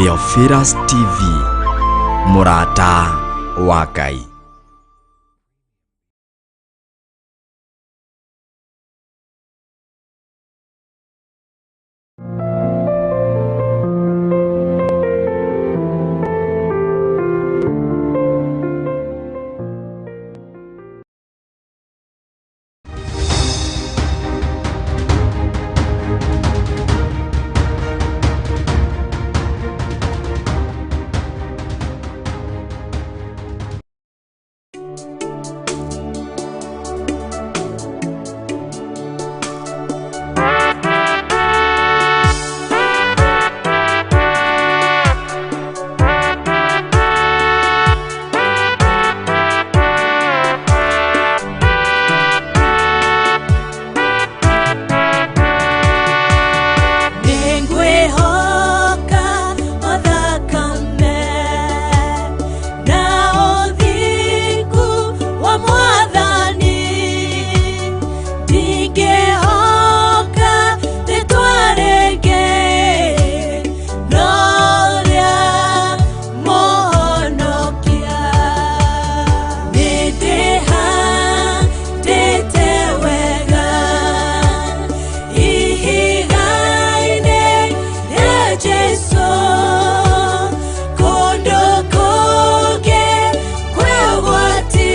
Theophilus TV, mũrata wa Ngai. Nĩngwĩhoka o thakame na ũthingu wa Mwathani, ndingĩhoka rĩtwa rĩngĩ no rĩa Mũhonokia. Nĩndĩhandĩte wega ihiga-inĩ rĩa Jesũ, kũndũ kũngĩ kwĩ ũgwati,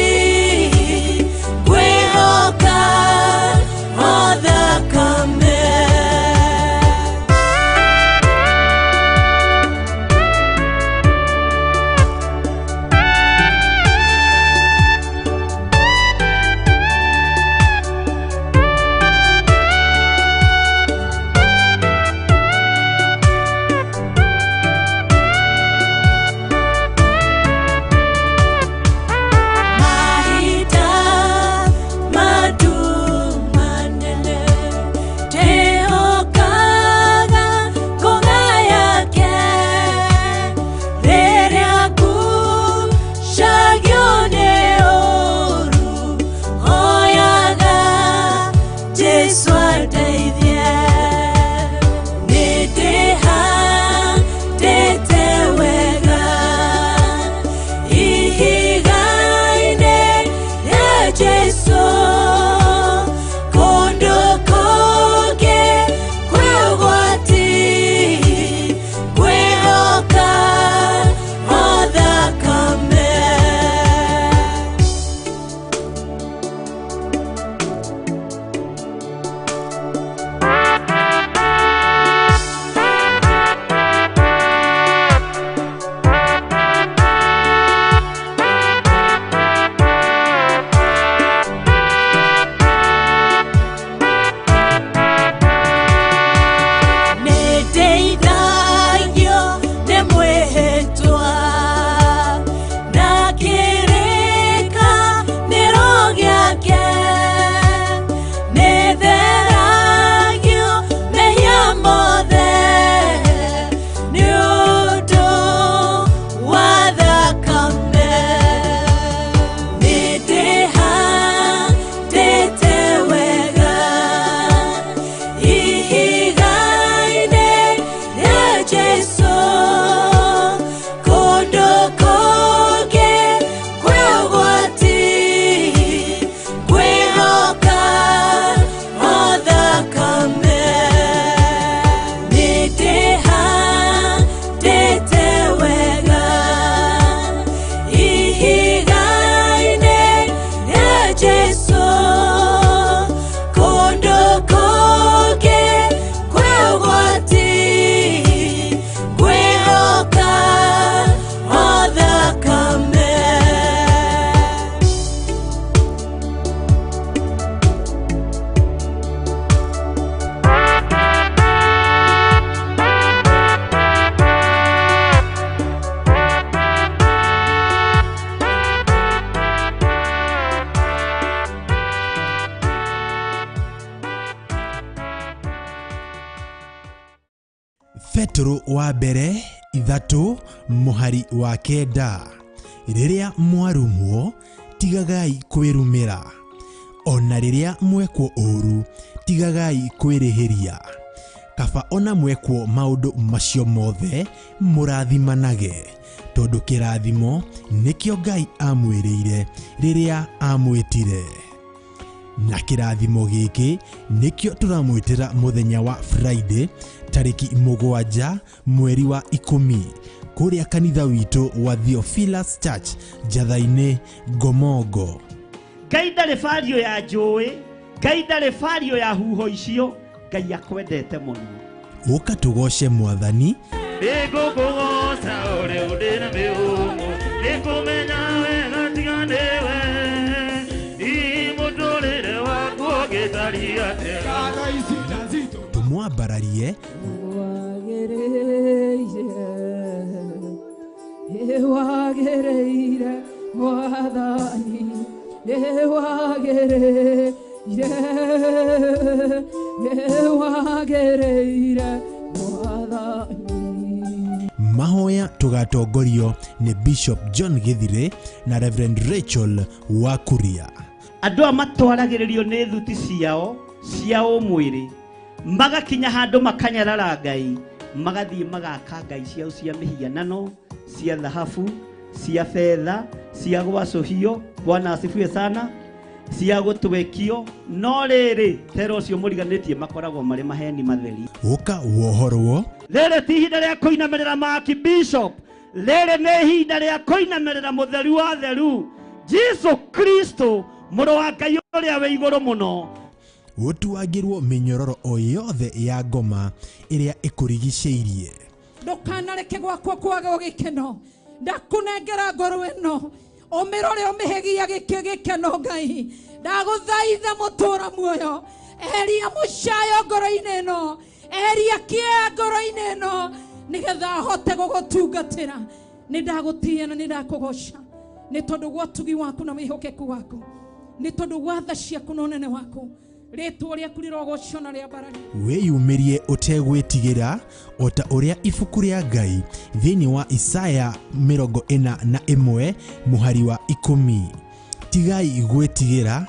ngwĩhoka o thakame. Mahinda manene ndĩhokaga ngũga yake, rĩrĩa ngucagio nĩ ũũru, hoyaga Jesũ andeithie. Nĩndĩhandĩte wega ihiga-inĩ rĩa Jesũ, kũndũ kũngĩ kwĩ ũgwati, ngwĩhoka o thakame. Nĩndeithagio nĩ mwĩhĩtwa na kĩrĩkanĩro gĩake, nĩtheragio mehia mothe nĩ ũndũ wa thakame. Nĩndĩhandĩte wega ihiga-inĩ rĩa Jesũ, kũndũ kũngĩ kwĩ ũgwati, ngwĩhoka o thakame. Nĩndĩhandĩte wega ihiga-inĩ rĩa Jesũ, kũndũ kũngĩ kwĩ ũgwati, ngwĩhoka o thakame. Petero wa mbere 3 mũhari wa 9, rĩrĩa mwarumwo tigagai kwĩrumĩra, ona rĩrĩa mwekwo ũũru tigagai kwĩrĩhĩria. Kaba ona mwekwo maũndũ macio mothe mũrathimanage, tondũ kĩrathimo nĩkĩo Ngai amwĩrĩire rĩrĩa amwĩtire. Na kĩrathimo gĩkĩ nĩkĩo tũramwĩtĩra mũthenya wa Friday tarĩki 7 mweri wa 10 kũrĩa kanitha witũ wa Theophilus Church Njatha-inĩ Ngomongo. Ngai ndarĩ bario ya njũĩ, Ngai ndarĩ bario ya huho icio, Ngai akwendete mũno. Ũka tũgoce Mwathani. Nĩngũkũgoca ũrĩa ũndĩ na mĩhũmũ, nĩngũmenya wega tiga nĩwe. Hihi mũtũrĩre waku ũngĩtariĩ atĩa? Tũmwambararie Wagĩrĩire Mwathani, nĩwagĩrĩire, nĩwagĩrĩire Mwathani. Mahoya tũgatongorio nĩ Bishop John Githire na Reverend Rachel Wakuria. Andũ aya matwaragĩrĩrio nĩ thuti ciao cia ũmwĩrĩ, magakinya handũ makanyarara Ngai, magathiĩ magaka ngai ciao cia mĩhianano, cia thahabu, cia betha, cia gwacũhio, Bwana asifiwe sana, cia gũtwekio, no rĩrĩ tera ũcio mũriganĩtie makoragwo marĩ maheni matheri. Ũka wohorwo. Rĩrĩ ti ihinda rĩa kũinamĩrĩra Maki Bishop, rĩrĩ nĩ ihinda rĩa kũinamĩrĩra mũtheru wa theru, Jesu Kristo, mũrũ wa Ngai ũrĩa wĩ igũrũ mũno. Ũtuangĩrwo mĩnyororo o yothe ya ngoma ĩrĩa ĩkũrigicĩirie. Ndũkanareke gwakwa kwaga gĩkeno, ndakũnengera ngoro ĩno, ũmĩrore ũmĩhegia gĩkeno Ngai. Ndagũthaitha mũtũra muoyo, eheria mũcayo ngoro-inĩ ĩno, eheria kĩeha ngoro-inĩ ĩno, nĩgetha hote gũgũtungatĩra. Nĩ ndagũtĩĩa na nĩ ndakũgoca, nĩ tondũ wa ũtugi waku na wĩhokeku waku, nĩ tondũ wa tha ciaku na ũnene waku. Rĩtwa rĩaku rĩrogocwo na rĩambarare. Wĩyumĩrie ũtegwĩtigĩra o ta ũrĩa ibuku rĩa Ngai thĩinĩ wa Isaya 41 mũhari wa 10. Tigai gwĩtigĩra,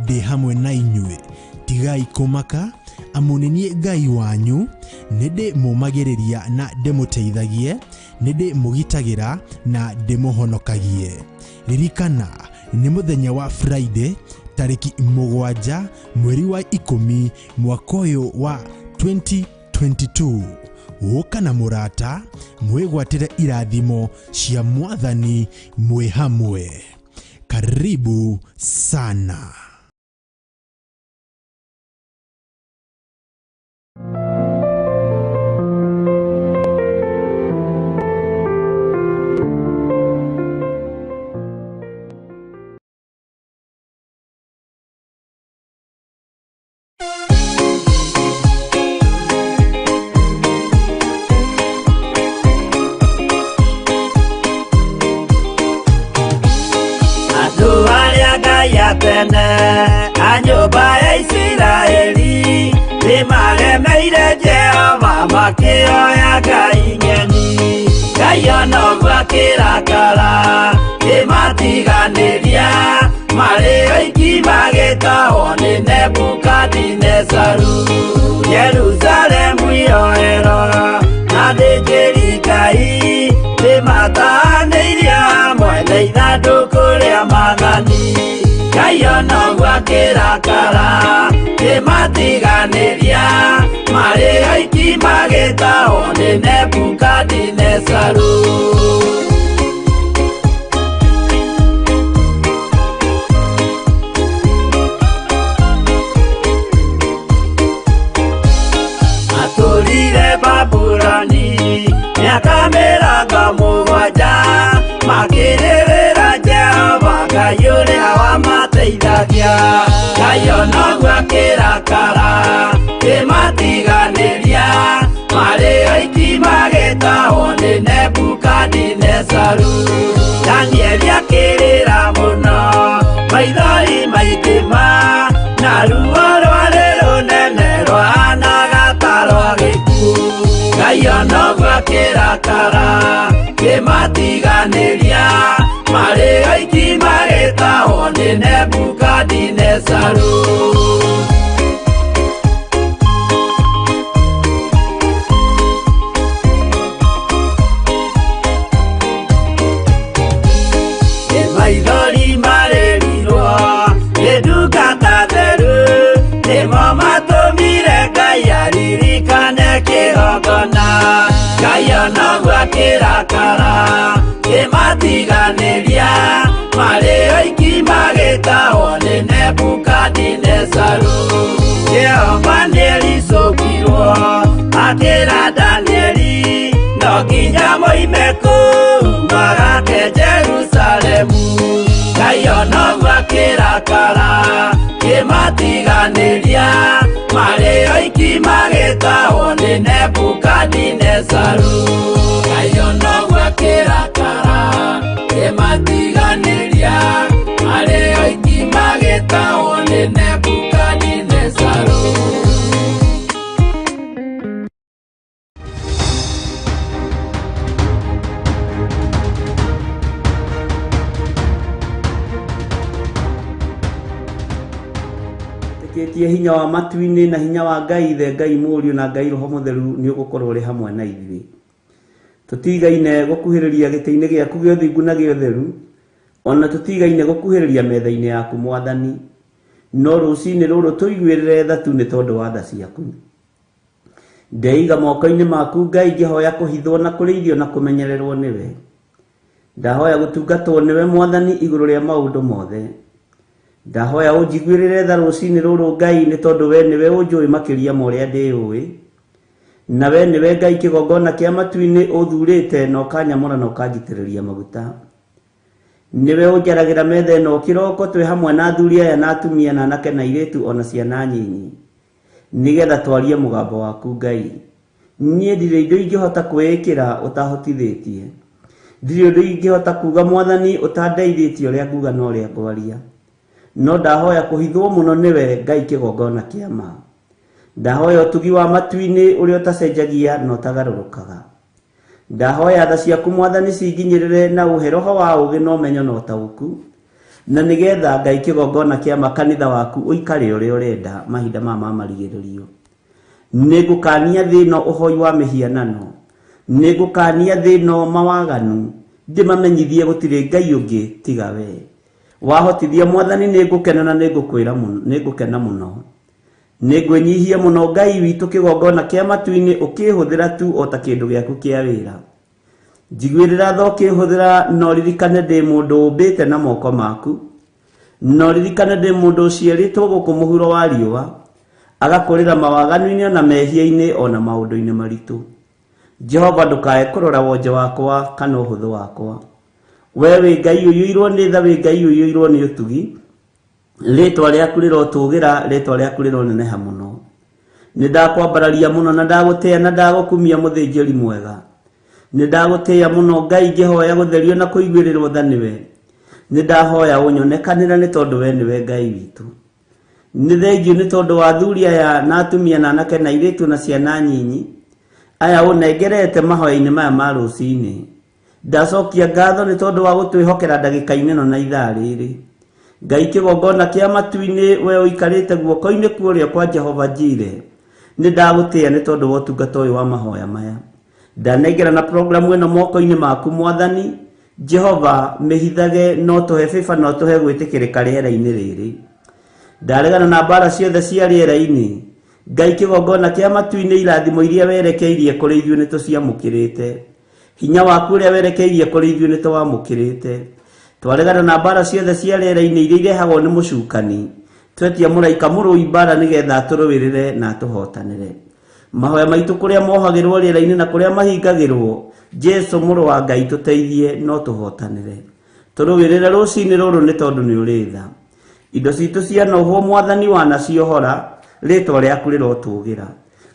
ndĩ hamwe na inyuĩ. Tigai kũmaka, amu nĩ niĩ Ngai wanyu, nĩ ndĩmũũmagĩrĩria na ndĩmũteithagie, nĩ ndĩmũgitagĩra na ndĩmũhonokagie. Ririkana nĩ mũthenya wa Friday tarĩki 7 mweri wa 10 mwaka ũyũ wa 2022. Ũka na mũrata mwĩgwatĩre irathimo cia Mwathani mwĩ hamwe. Karibu sana. Tene a nyũmba ya Isiraeli nĩmaremeire Jehova makĩoya ngai ng'eni. Ngai ona ũguo akĩrakara kĩmatiganĩria, marĩ oiki magĩtahwo nĩ Nebukadinezaru. Jerusalemu yoerwo na athĩnjĩri Ngai nĩmatahanĩirio hamwe na ithandũkũ rĩa maathani. Ngai ona ũguo akĩrakara kĩmatiganĩria, marĩ oiki magĩtahwo nĩ Nebukadinezaru. Matũrire Babuloni mĩaka 70, makĩrĩrĩra Jehova Ngai ũrĩa wamateithagia. Ngai ona ũguo akĩrakara kĩmatiganĩria, marĩ oiki magĩtahwo nĩ Nebukadinezaru. Danieli akĩrĩra mũno, maithori maingĩ ma, na ruo rwarĩ rũnene rwahanaga ta rwa gĩkuũ. Ngai ona ũguo akĩrakara kĩmatiganĩria, marĩ oiki magĩtahwo nĩ Nebukadinezaru. Akĩrakara kĩmatiganĩria marĩ oiki magĩtahwo nĩ Nebukadinezaru. Jehova nĩericũkirwo akĩra Danieli no nginya moime kũu magake Jerusalemu. Ngai onoguo akĩrakara kĩmatiganĩria marĩ oiki magĩtahwo nĩ Nebukadinezaru. Ngai onoguo akĩrakara kĩmatiganĩria marĩ oiki magĩtahwo nĩ Nebukadinezaru. Ĩtĩkĩtie hinya wa matu-inĩ na hinya wa Ngai Ithe, Ngai Mũriũ na Ngai Roho Mũtheru nĩ ũgũkorwo ũrĩ hamwe na ithuĩ. Tũtigaine gũkuhĩrĩria gĩtĩ-inĩ gĩaku gĩa ũthingu na gĩa ũtheru, ona tũtigaine gũkuhĩrĩria metha-inĩ yaku Mwathani. No rũcinĩ rũrũ tũiguĩrĩre tha tu nĩ tondũ wa tha ciaku. Ndeiga moko-inĩ maku Ngai ngĩhoya kũhithwo na kũrĩithio na kũmenyererwo nĩwe. Ndahoya gũtungatwo nĩwe Mwathani igũrũ rĩa maũndũ mothe. Ndahoya ũnjiguĩrĩre tha rũcinĩ rũrũ Ngai nĩ tondũ we nĩwe ũnjũĩ makĩria ma ũrĩa ndĩũĩ. Na we nĩwe Ngai kĩgongona kĩa matu-inĩ ũthurĩte na ũkanyamũra na ũkanjitĩrĩria maguta. Nĩwe ũnjaragĩra metha ĩno kĩroko twĩ hamwe na athuri aya na atumia na anake na airĩtu ona ciana nyinyi. Nĩgetha twarie mũgambo waku Ngai. Niĩ ndirĩ indo ingĩhota kwĩĩkĩra ũtahotithĩtie. Ndirĩ ũndũ ingĩhota kuga Mwathani ũtandeithĩtie ũrĩa nguga na ũrĩa ngwaria. No ndahoya kũhithwo mũno nĩwe Ngai kĩgongona kĩa ma. Ndahoya ũtugi wa matu-inĩ ũrĩa ũtacenjagia na ũtagarũrũkaga. Ndahoya tha ciaku Mwathani cinginyĩrĩre na ũhe roho wa ũũgĩ na ũmenyo na ũtaũku. Na nĩgetha Ngai kĩgongona kĩa ma kanitha waku ũikare ũrĩa ũrenda mahinda maya ma marigĩrĩrio. Nĩngũkania thĩ ĩno ũhoi wa mĩhianano. Nĩngũkania thĩ ĩno mawaganu. Ndĩmamenyithie gũtirĩ Ngai ũngĩ tiga we. Wahotithia Mwathani nĩngũkena na nĩngũkwĩra mũno, nĩngũkena mũno. Nĩngwĩnyihia mũno Ngai witũ kĩgongona kĩa matu-inĩ ũkĩhũthĩra tu o ta kĩndũ gĩaku kĩa wĩra. Njiguĩrĩra tha ũkĩhũthĩra no ririkane ndĩ mũndũ ũmbĩte na moko maku. No ririkane ndĩ mũndũ ũciarĩtwo gũkũ mũhuro wa riũa, agakũrĩra mawaganu-inĩ ona mehia-inĩ ona maũndũ-inĩ maritũ. Jehova ndũkae kũrora wonje wakwa kana ũhũthũ wakwa. We wĩ Ngai ũiyũirwo nĩ tha, wĩ Ngai ũiyũirwo nĩ ũtugi. Rĩtwa rĩaku rĩrotũgĩra, rĩtwa rĩaku rĩroneneha mũno. Nĩ ndakwambararia mũno na ndagũtĩĩa na ndagũkumia mũthĩnjĩri mwega. Nĩ ndagũtĩĩa mũno Ngai ngĩhoya gũtherio na kũiguĩrĩrwo tha nĩwe. Nĩ ndahoya ũnyonekanĩre nĩ tondũ we nĩwe Ngai witũ. Nĩ thengiũ nĩ tondũ wa athuri aya na atumia na anake na airĩtu na ciana nyinyi aya ũnengerete mahoya-inĩ maya ma rũcinĩ. Ndacokia ngatho nĩ tondũ wa gũtwĩhokera ndagĩka-inĩ ĩno na ithaa rĩrĩ. Ngai kĩgongona kĩa matu-inĩ we ũikarĩte guoko-inĩ kũrĩa kwa Jehova Jire. Nĩ ndagũtĩĩa nĩ tondũ wa ũtungata ũyũ wa mahoya maya. Ndanengera na programu ĩno moko-inĩ maku Mwathani. Jehova mĩhithage no tũhe bĩba no tũhe gwĩtĩkĩrĩka rĩera-inĩ rĩrĩ. Ndaregana na mbara ciothe cia rĩera-inĩ. Ngai kĩgongona kĩa matu-inĩ irathimo iria werekeirie kũrĩ ithuĩ nĩ tũciamũkĩrĩte. Hinya waku ũrĩa werekeirie kũrĩ ithuĩ nĩ tũwamũkĩrĩte. Twaregana na mbara ciothe cia rĩera-inĩ iria irehagwo nĩ mũcukani. Twetia mũraika mũrũi mbara nĩgetha atũrũĩrĩre na atũhotanĩre. Mahoya maitũ kũrĩa mohagĩrwo rĩera-inĩ na kũrĩa mahingagĩrwo, Jesu mũrũ wa Ngai tũteithie no tũhotanĩre. Tũrũĩrĩre rũcinĩ rũrũ nĩ tondũ nĩ ũrĩ tha. Indo citũ cianohwo Mwathani wanaciohora, rĩtwa rĩaku rĩrotũgĩra.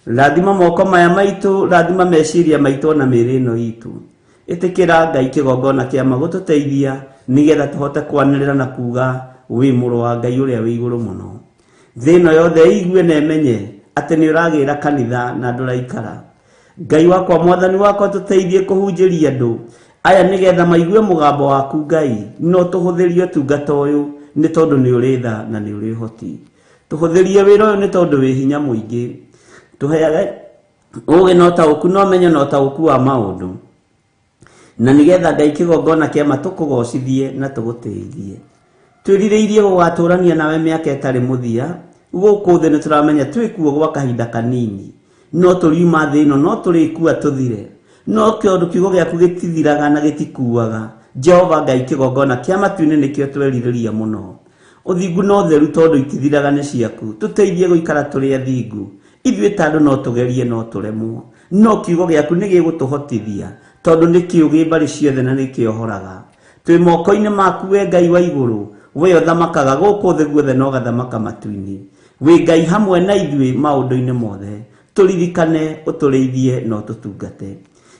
Rathima moko maya maitũ, rathima meciria maitũ ona mĩĩrĩ ĩno itũ. Ĩtĩkĩra Ngai kĩgongona kĩa ma gũtũteithia nĩgetha tũhote kwanĩrĩra na kuga wĩ mũrũ wa Ngai ũrĩa wĩ igũrũ mũno. Thĩ ĩno yothe ĩigue na ĩmenye atĩ nĩ ũragĩra kanitha na ndũraikara. Ngai wakwa Mwathani wakwa tũteithie kũhunjĩria andũ aya nĩgetha maigue mũgambo waku Ngai no tũhũthĩrie ũtungata ũyũ nĩ tondũ nĩ ũrĩ tha na nĩ ũrĩ ũhoti. Tũhũthĩrie wĩra ũyũ nĩ tondũ wĩ hinya mũingĩ. Tũheage ũũgĩ na ũtaũku na ũmenyo na ũtaũku wa maũndũ. Na nĩgetha Ngai kĩgongona kĩa ma tũkũgocithie na tũgũtĩithie. Twĩrirĩirie gũgatũrania nawe mĩaka ĩtarĩ mũthia. Gũkũ thĩ nĩ tũramenya twĩkuo gwa kahinda kanini. No tũriuma thĩ ĩno no tũrĩkua tũthire. No tondũ kiugo gĩaku gĩtithiraga na gĩtikuaga, Jehova Ngai kĩgongona kĩa matu-inĩ nĩkĩo twerirĩria mũno. Ũthingu na ũtheru tondũ itithiraga nĩ ciaku, tũteithie gũikara tũrĩ athingu. Ithuĩ ta andũ no tũgerie no tũremwo, no kiugo gĩaku nĩ gĩgũtũhotithia tondũ nĩ kĩũgĩ mbarĩ ciothe na nĩ kĩohoraga. Twĩ moko-inĩ maku we Ngai wa igũrũ, we ũthamakaga gũkũ thĩ guothe na ũgathamaka matu-inĩ. Wĩ Ngai hamwe na ithuĩ maũndũ-inĩ mothe, tũririkane, ũtũrĩithie na ũtũtungate.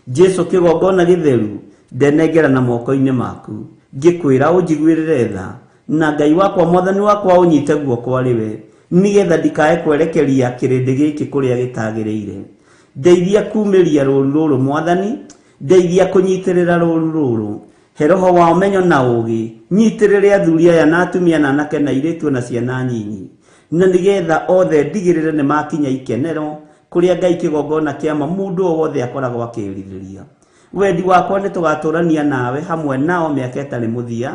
Jesu kĩgongona gĩtheru, ndenengera na moko-inĩ maku, ngĩkwĩra ũnjiguĩrĩre tha, na Ngai wakwa mwathani wakwa ũnyite guoko arĩ we, nĩgetha ndikae kwerekeria kĩrĩndĩ gĩkĩ kũrĩa gĩtagĩrĩire. Ndeithia kumĩria rũũru rũrũ mwathani, ndeithia kũnyitĩrĩra rũũru rũrũ. He roho wa ũmenyo na ũũgĩ, nyitĩrĩre athuri aya na atumia na anake na airĩtu na ciana nyinyi, na nĩgetha othe ndigĩrĩre nĩ makinya ikenero kũrĩa Ngai kĩgongona kĩa ma mũndũ o wothe akoragwo akĩrirĩria. Wendi wakwa nĩ tũgatũrania nawe hamwe nao mĩaka ĩtarĩ mũthia.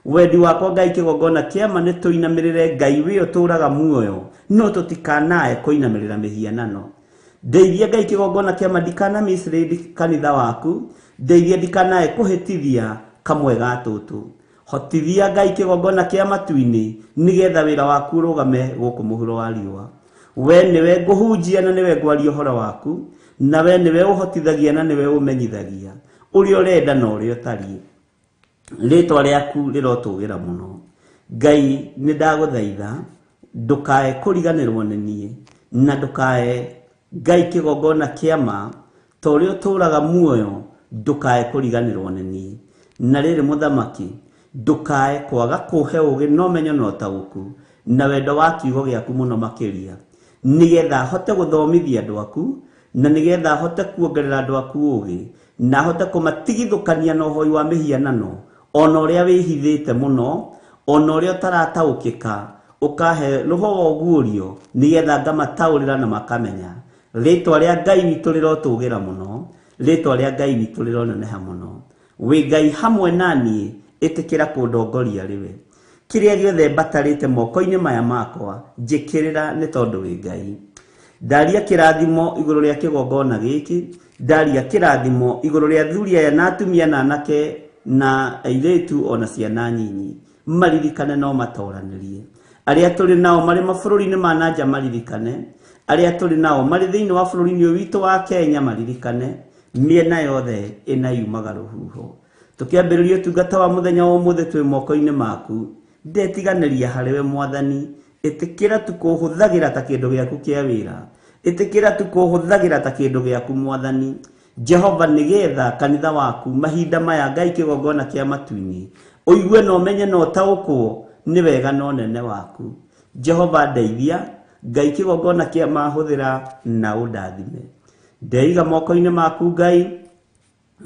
Wendi wakwa Ngai kĩgongona kĩa ma nĩ tũinamĩrĩre Ngai wĩ ũtũũraga muoyo, no tũtikanae kũinamĩrĩra mĩhianano. Ndeithia Ngai kĩgongona kĩa ma ndikana mislead kanitha waku, ndeithia ndikanae kũhĩtithia kamwe ga tũtũ. Hotithia Ngai kĩgongona kĩa matu-inĩ nĩgetha wĩra waku ũrũgame gũkũ mũhuro wa riũa. We nĩwe ngũhunjia na nĩwe ngwaria ũhoro waku, na we nĩwe ũhotithagia na nĩwe ũmenyithagia ũrĩa ũrenda na ũrĩa ũtariĩ. Rĩtwa rĩaku rĩrotũgĩra mũno. Ngai nĩ ndagũthaitha ndũkae kũriganĩrwo nĩ niĩ, na ndũkae Ngai kĩgongona kĩa ma ta ũrĩa ũtũũraga muoyo, ndũkae kũriganĩrwo nĩ niĩ. Na rĩrĩ mũthamaki, ndũkae kwaga kũhe ũũgĩ na ũmenyo na ũtaũku na wendo wa kiugo gĩaku mũno makĩria, nĩgetha hote gũthomithia andũ aku, na nĩgetha hote kuongerera andũ aku ũũgĩ, na hote kũmatigithũkania na ũhoi wa mĩhianano, ona ũrĩa wĩhithĩte mũno, ona ũrĩa ũtarataũkĩka, ũkahe roho wa ũguũrio nĩgetha ngamataũrĩra na makamenya. Rĩtwa rĩa Ngai witũ rĩrotũgĩra mũno, rĩtwa rĩa Ngai witũ rĩroneneha mũno. Wĩ Ngai hamwe na niĩ, ĩtĩkĩra kũndongoria rĩwe. Kĩrĩa gĩothe mbatarĩte moko-inĩ maya makwa, njĩkĩrĩra nĩ tondũ wĩ Ngai. Ndaria kĩrathimo igũrũ rĩa kĩgongona gĩkĩ, ndaria kĩrathimo igũrũ rĩa athuri aya na atumia na anake na airĩtu ona ciana nyinyi, maririkane no matoranĩrie. Arĩa tũrĩ nao marĩ mabũrũri-inĩ ma na nja maririkane, arĩa tũrĩ nao marĩ thĩinĩ wa bũrũri-inĩ ũyũ witũ wa Kenya maririkane, mĩena yothe ĩna yumaga rũhuho. Tũkĩambĩrĩria ũtungata wa mũthenya wa ũmũthĩ twĩ moko-inĩ maku, ndetiganĩria harĩ we mwathani, ĩtĩkĩra tu kũhũthagĩra ta kĩndũ gĩaku kĩa wĩra, ĩtĩkĩra tu kũhũthagĩra ta kĩndũ gĩaku mwathani. Jehova nĩgetha kanitha waku mahinda maya Ngai kĩgongona kĩa matu-inĩ ũigue na ũmenye na ũtaũkwo nĩ wega na ũnene waku. Jehova ndeithia, Ngai kĩgongona kĩa mahũthĩra na ũndathime. Ndeiga moko-inĩ maku Ngai,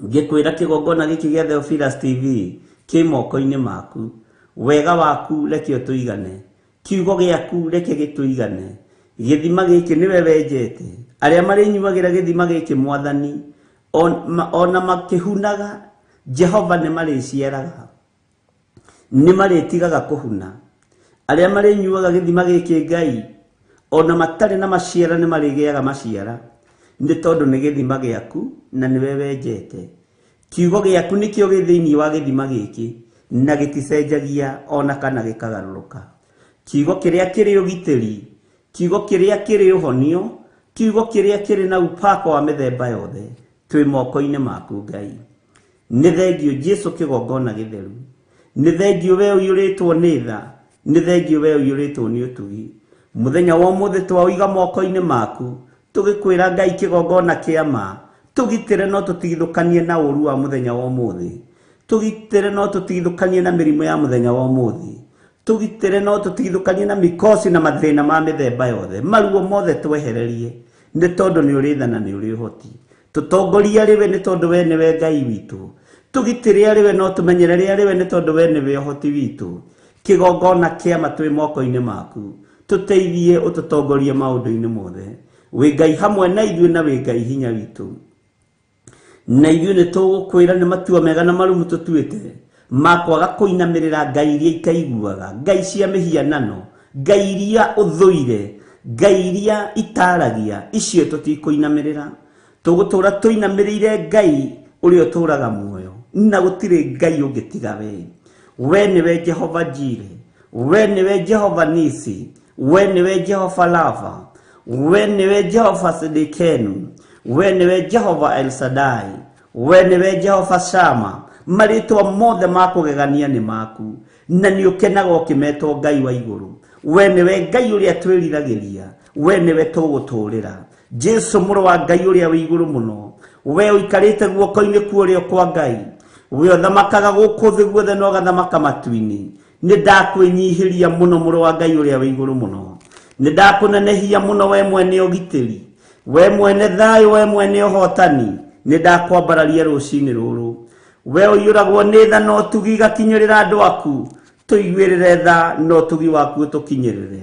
ngĩkwĩra kĩgongona gĩkĩ gĩa Theophilus TV kĩ moko-inĩ maku. Wega waku reke ũtũigane, kiugo gĩaku reke gĩtũigane. Gĩthima gĩkĩ nĩwe wenjete, arĩa marĩnyuagĩra gĩthima gĩkĩ mwathani, ona makĩhunaga, Jehova nĩ marĩciaraga, nĩ marĩtigaga kũhuna. Arĩa marĩnyuaga gĩthima gĩkĩ Ngai, ona matarĩ na maciara nĩ marĩgĩaga maciara, nĩ tondũ nĩ gĩthima gĩaku na nĩwe wenjete. Kiugo gĩaku nĩkĩo gĩ thĩinĩ wa gĩthima gĩkĩ, na gĩticenjagia ona kana gĩkagarũrũka. Kiugo kĩrĩa kĩrĩ ũgitĩri, kiugo kĩrĩa kĩrĩ ũhonio, kiugo kĩrĩa kĩrĩ na upako wa mĩthemba yothe, twĩ moko-inĩ maku Ngai. Nĩ thengio Jesu kĩgongona gĩtheru, nĩ thengio we ũiyũrĩtwo nĩ tha, nĩ thengio we ũiyũrĩtwo nĩ ũtugi. Mũthenya wa ũmũthĩ twaũiga moko-inĩ maku, tũgĩkwĩra Ngai kĩgongona kĩa ma, tũgitĩre no tũtigithũkanie na ũũru wa mũthenya wa ũmũthĩ, tũgitĩre no tũtigithũkanie na mĩrimũ ya mũthenya wa ũmũthĩ, tũgitĩre no tũtigithũkanie na mikosi na mathĩna ma mĩthemba yothe, maruo mothe twehererie, nĩ tondũ nĩ ũrĩ tha na nĩ ũrĩ ũhoti. Tũtongorie arĩ we nĩ tondũ we nĩwe Ngai witũ, tũgitĩre arĩ we no tũmenyerere arĩ we nĩ tondũ we nĩwe ũhoti witũ. Kĩgongona kĩa ma twĩ moko-inĩ maku, tũteithie ũtũtongorie maũndũ-inĩ mothe. Wĩ Ngai hamwe na ithuĩ na wĩ Ngai hinya witũ. Na ithuĩ nĩ tũgũkwĩra nĩ matua mega na marũmu tũtuĩte ma kwaga kũinamĩrĩra ngai iria itaiguaga, ngai cia mĩhianano, ngai iria ũthũire, ngai iria itaragia, icio tũtikũinamĩrĩra. Tũgũtũra tũinamĩrĩire Ngai ũrĩa ũtũraga muoyo, na gũtirĩ Ngai ũngĩtiga we. We nĩwe Jehova Jire, we nĩwe Jehova Nisi, we nĩwe Jehova Lava, we nĩwe Jehova Sidikenu, we nĩwe Jehova El Shaddai, we nĩwe Jehova Shama. Marĩtwa mothe ma kũgegania nĩ maku, na nĩ ũkenaga ũkĩmetwo Ngai wa igũrũ. We nĩwe Ngai ũrĩa twĩriragĩria, we nĩwe tũgũtũũrĩra. Jesu mũrũ wa Ngai ũrĩa wĩ igũrũ mũno, we ũikarĩte guoko-inĩ kwa ũrĩo kwa Ngai, we ũthamakaga gũkũ thĩ guothe na ũgathamaka matu-inĩ. Nĩ ndakwĩnyihĩria mũno mũrũ wa Ngai ũrĩa wĩ igũrũ mũno, nĩ ndakũnenehia mũno we mwene ũgitĩri, we mwene thayũ, we mwene ũhotani. Nĩ ndakwambararia rũcinĩ rũrũ. We ũiyũragwo nĩ tha na ũtugi igakinyĩrĩra andũ aku, tũiguĩrĩre tha na ũtugi waku ũtũkinyĩrĩre.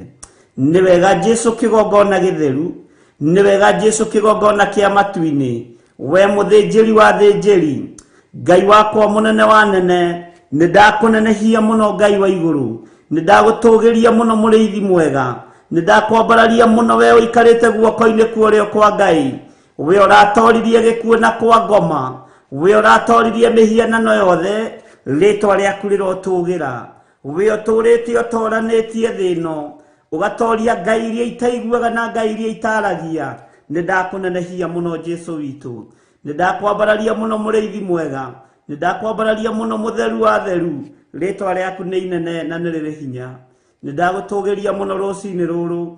Nĩ wega Jesu kĩgongona gĩtheru, nĩ wega Jesu kĩgongona kĩa matu-inĩ, we mũthĩnjĩri wa thĩnjĩri, Ngai wakwa mũnene wa nene. Nĩ ndakũnenehia mũno Ngai wa igũrũ, nĩ ndagũtũgĩria mũno mũrĩithi mwega, nĩ ndakwambararia mũno we ũikarĩte guoko-inĩ kwa ũrĩo kwa Ngai, we ũratoririe gĩkuũ na kwa ngoma, we ũratoririe mĩhianano yothe. Rĩtwa rĩaku rĩrotũgĩra. We ũtũrĩte ũtoranĩtie thĩ ĩno, ũgatoria ngai iria itaiguaga na ngai iria itaragia. Nĩ ndakũnenehia mũno Jesu witũ, nĩ ndakwambararia mũno mũrĩithi mwega, nĩ ndakwambararia mũno mũtheru wa theru. Rĩtwa rĩaku nĩ inene na nĩ rĩrĩ hinya. Nĩ ndagũtũgĩria mũno rũcinĩ rũrũ,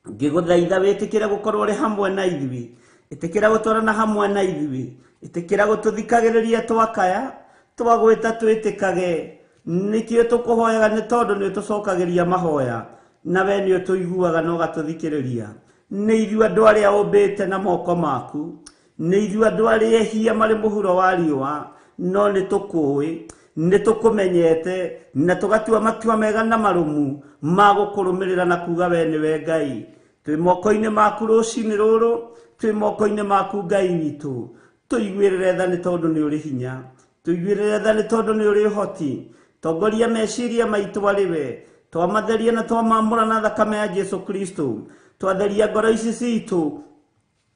ngĩgũthaitha wĩtĩkĩre gũkorwo ũrĩ hamwe na ithuĩ, ĩtĩkĩra gũtwarana hamwe na ithuĩ, ĩtĩkĩra gũtũthikagĩrĩria twakaya, twagwĩta twĩtĩkage. Nĩkĩo tũkũhoyaga, nĩ tondũ nĩ ũtũcokagĩria mahoya, na we nĩ ũtũiguaga na ũgatũthikĩrĩria. Nĩ ithuĩ andũ arĩa ũmbĩte na moko maku, nĩ ithuĩ andũ arĩa ehia marĩ mũhuro wa riũa, no nĩ tũkũĩ, nĩ tũkũmenyete, na tũgatua matua mega na marũmu ma gũkũrũmĩrĩra na kuga we nĩwe Ngai. Twĩ moko-inĩ maku rũcinĩ rũrũ, twĩ moko-inĩ maku Ngai witũ. Tũiguĩrĩre tha nĩ tondũ nĩ ũrĩ hinya, tũiguĩrĩre tha nĩ tondũ nĩ ũrĩ ũhoti. Tongoria meciria maitũ arĩ we, twamatheria na twamamũra na thakame ya Jesu Kristo. Twatheria ngoro ici citũ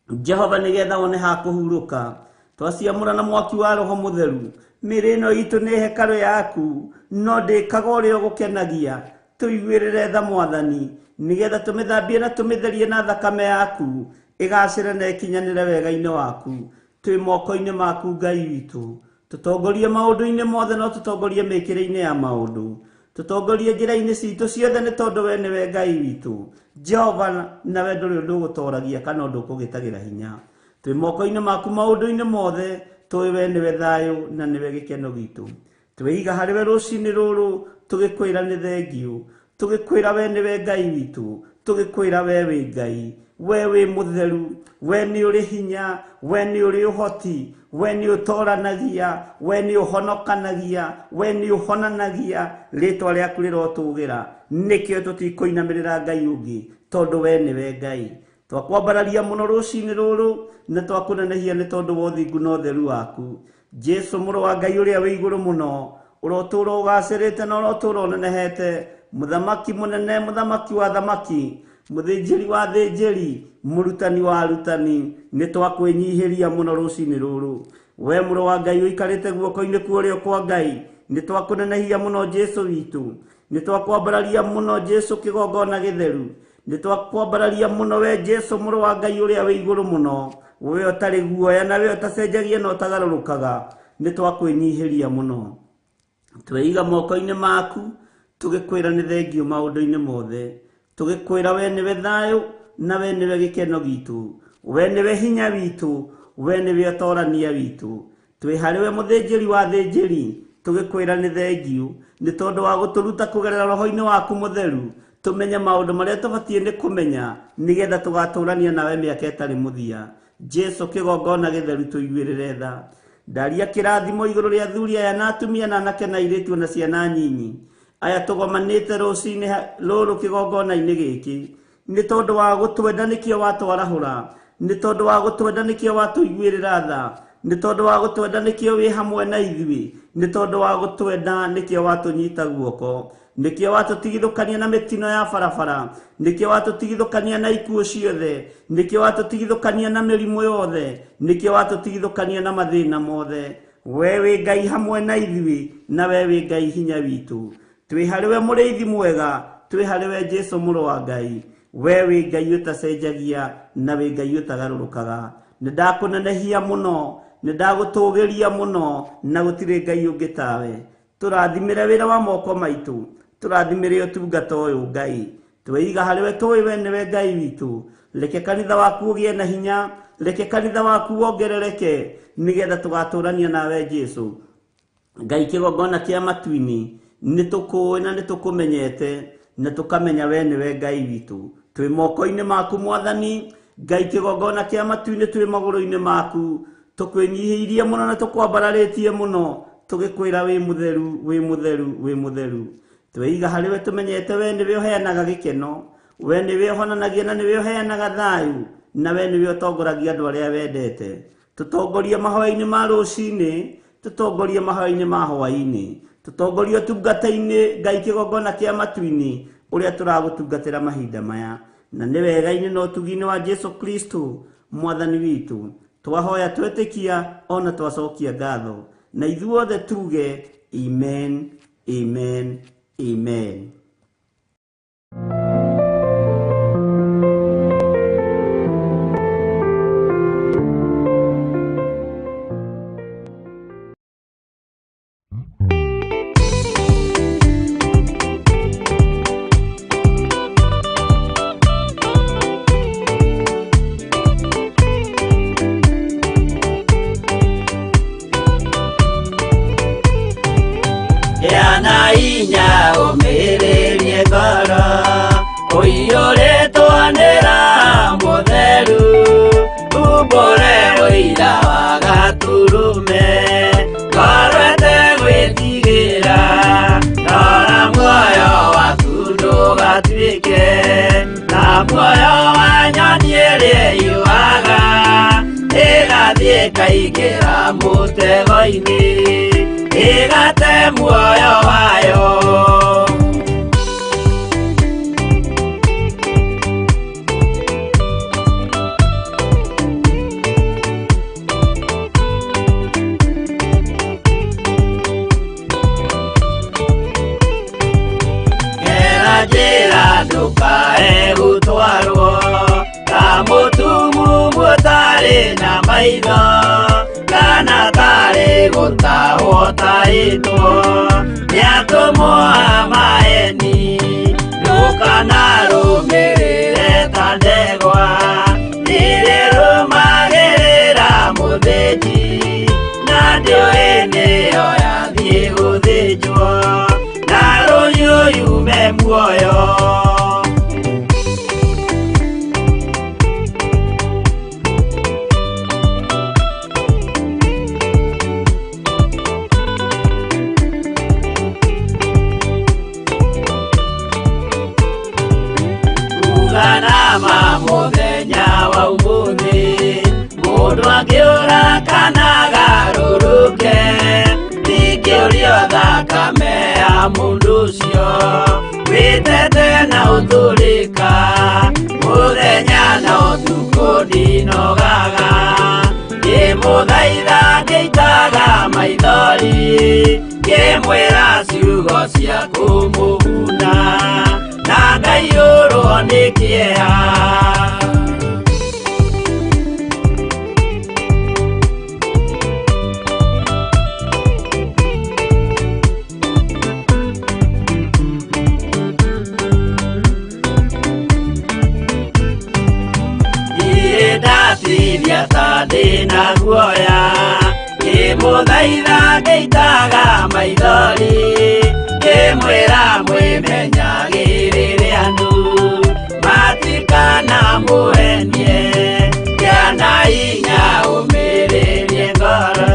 Jehova, nĩgetha wone ha kũhurũka. Twaciamũra na mwaki wa Roho Mũtheru. Mĩĩrĩ ĩno itũ nĩ hekarũ yaku, no ndĩkaga ũrĩa ũgũkenagia. Tũiguĩrĩre tha Mwathani, nĩgetha tũmĩthambie na tũmĩtherie na thakame yaku, ĩgacĩre na ĩkinyanĩre wega-inĩ waku. Twĩ moko-inĩ maku Ngai witũ, tũtongorie maũndũ-inĩ mothe, no tũtongorie mĩkĩre-inĩ ya maũndũ, tũtongorie njĩra-inĩ citũ ciothe, nĩ tondũ we nĩwe Ngai witũ Jehova, nawe ndũrĩ ũndũ ũgũtoragia kana ũndũ ũkũgĩtagĩra hinya. Twĩ moko-inĩ maku maũndũ-inĩ mothe, tũĩ we nĩwe thayũ na nĩwe gĩkeno gitũ. Twĩiga harĩ we rũcinĩ rũrũ, tũgĩkwĩra nĩ thengiũ, tũgĩkwĩra we nĩwe Ngai witũ, tũgĩkwĩra we wĩ Ngai, we wĩ mũtheru, we nĩ ũrĩ hinya, we nĩ ũrĩ ũhoti, we nĩ ũtoranagia, we nĩ ũhonokanagia, we nĩ ũhonanagia. Rĩtwa rĩaku rĩrotũgĩra. Nĩkĩo tũtikũinamĩrĩra Ngai ũngĩ, tondũ we nĩwe Ngai. Twakwambararia mũno rũcinĩ rũrũ, na twakũnenehia nĩ tondũ wa ũthingu na ũtheru waku. Jesu mũrũ wa Ngai ũrĩa wĩ igũrũ mũno, ũrotũũra ũgacĩrĩte na ũrotũũra ũnenehete, mũthamaki mũnene, mũthamaki wa thamaki, mũthĩnjĩri wa thĩnjĩri, mũrutani wa arutani. Nĩ twakwĩnyihĩria mũno rũcinĩ rũrũ. We mũrũ wa Ngai ũikarĩte guoko-inĩ kwa ũrĩo kwa Ngai, nĩ twakũnenehia mũno Jesu witũ, nĩ twakwambararia mũno Jesu kĩgongona gĩtheru, nĩ twakwambararia mũno we Jesu mũrũ wa Ngai ũrĩa wĩ igũrũ mũno, we ũtarĩ guoya na we ũtacenjagia na ũtagarũrũkaga. Nĩ twakwĩnyihĩria mũno. Tweiga moko-inĩ maku, tũgĩkwĩra nĩ thengiũ maũndũ-inĩ mothe, tũgĩkwĩra we nĩwe thayũ na we nĩwe gĩkeno gitũ, we nĩwe hinya witũ, we nĩwe ũtorania witũ. Twĩ harĩ we mũthĩnjĩri wa thĩnjĩri, tũgĩkwĩra nĩ thengiũ nĩ tondũ wa gũtũruta kũgerera roho-inĩ waku mũtheru, tũmenye maũndũ marĩa tũbatiĩ nĩ kũmenya, nĩgetha tũgatũrania nawe mĩaka ĩtarĩ mũthia. Jesu kĩgongona gĩtheru, tũiguĩrĩre tha. Ndaria kĩrathimo igũrũ rĩa athuri aya na atumia na anake na airĩtu na ciana nyinyi aya tũgomanĩte rũcinĩ rũrũ kĩgongona-inĩ gĩkĩ, nĩ tondũ wa gũtwenda nĩkĩo watwarahũra, nĩ tondũ wa gũtwenda nĩkĩo watũiguĩrĩra tha, nĩ tondũ wa gũtwenda nĩkĩo wĩ hamwe na ithuĩ, nĩ tondũ wa gũtwenda nĩkĩo watũnyita guoko. Nĩkĩo watũtigithũkania na mĩtino ya barabara, nĩkĩo watũtigithũkania na ikuũ ciothe, nĩkĩo watũtigithũkania na mĩrimũ yothe, nĩkĩo watũtigithũkania na mathĩna mothe. We wĩ Ngai hamwe na ithuĩ, na we wĩ Ngai hinya witũ. Twĩ harĩ we mũrĩithi mwega, twĩ harĩ we Jesũ mũrũ wa Ngai. We wĩ Ngai ũtacenjagia na wĩ Ngai ũtagarũrũkaga. Nĩ ndakũnenehia mũno, nĩ ndagũtũgĩria mũno, na gũtirĩ Ngai ũngĩ tawe. Tũrathimĩre wĩra wa moko maitũ, tũrathimĩre ũtungata ũyũ Ngai. Tweiga harĩ we, tũĩ we nĩwe Ngai witũ. Reke kanitha waku ũgĩe na hinya, reke kanitha waku wongerereke, nĩgetha tũgatũrania nawe Jesũ. Ngai kĩgongona kĩa matu-inĩ, nĩ tũkũĩ na nĩ tũkũmenyete, na tũkamenya we nĩwe Ngai witũ. Twĩ moko-inĩ maku Mwathani, Ngai kĩgongona kĩa matu-inĩ, twĩ magũrũ-inĩ maku. Tũkwĩnyihĩirie mũno na tũkwambararĩtie mũno, tũgĩkwĩra wĩ mũtheru, wĩ mũtheru, wĩ mũtheru. Tweiga harĩ we tũmenyete we nĩwe ũheanaga gĩkeno, we nĩwe ũhonanagia na nĩwe ũheanaga thayũ, na we nĩwe ũtongoragia andũ arĩa wendete. Tũtongorie mahoya-inĩ ma rũcinĩ, tũtongorie mahoya-inĩ ma hwaĩ-inĩ, tũtongorie ũtungata-inĩ Ngai kĩgongona kĩa matu-inĩ ũrĩa tũragũtungatĩra mahinda maya. Na nĩ wega-inĩ na ũtugi-inĩ wa Jesũ Kristo Mwathani witũ, twahoya twetĩkia ona twacokia ngatho, na ithuothe tuge amen, amen, amen. Yana inya ũmĩrĩrie ngoro, ũiyũrĩtwo nĩ Roho Mũtheru, umbũre ũira wa Gatũrũme, ngoro ĩtegwĩtigĩra, rora muoyo waku ndũgatuĩke ta muoyo wa nyoni ĩrĩa ĩũaga, ĩgathiĩ ĩkaingĩra mũtego-inĩ, ĩgate muoyo wayo. Gera njĩra ndũkae gũtwarwo ta mũtumumu ũtarĩ na maitho, kana tarĩ gũtahwo tahĩtwo nĩ atũmwo a maeni. Ndũkanarũmĩrĩre ta ndegwa ĩrĩa ĩrũmagĩrĩra mũthĩnji, na ndĩũĩ nĩyo yathiĩ gũthĩnjwo, na rũhiũ yume muoyo. Uganama mũthenya wa ũmũthĩ, mũndũ angĩũra kana agarũrũke, ndingĩũrio thakame ya mũndũ ũcio, wĩtete na ũtũrĩka, mũthenya na ũtukũ ndinogaga, ngĩmũthaitha ngĩitaga maithori, ngĩmwĩra ciugo cia kũmũguna, na ngaiyũrwo nĩ kĩeha. Niĩ ndatithia ta ndĩna guoya, ngĩmũthaitha ngĩitaga maithori, ngĩmwĩra mwĩmenyagĩrĩre andũ matikanamũhenie, kĩana hinya ũmĩrĩrie ngoro,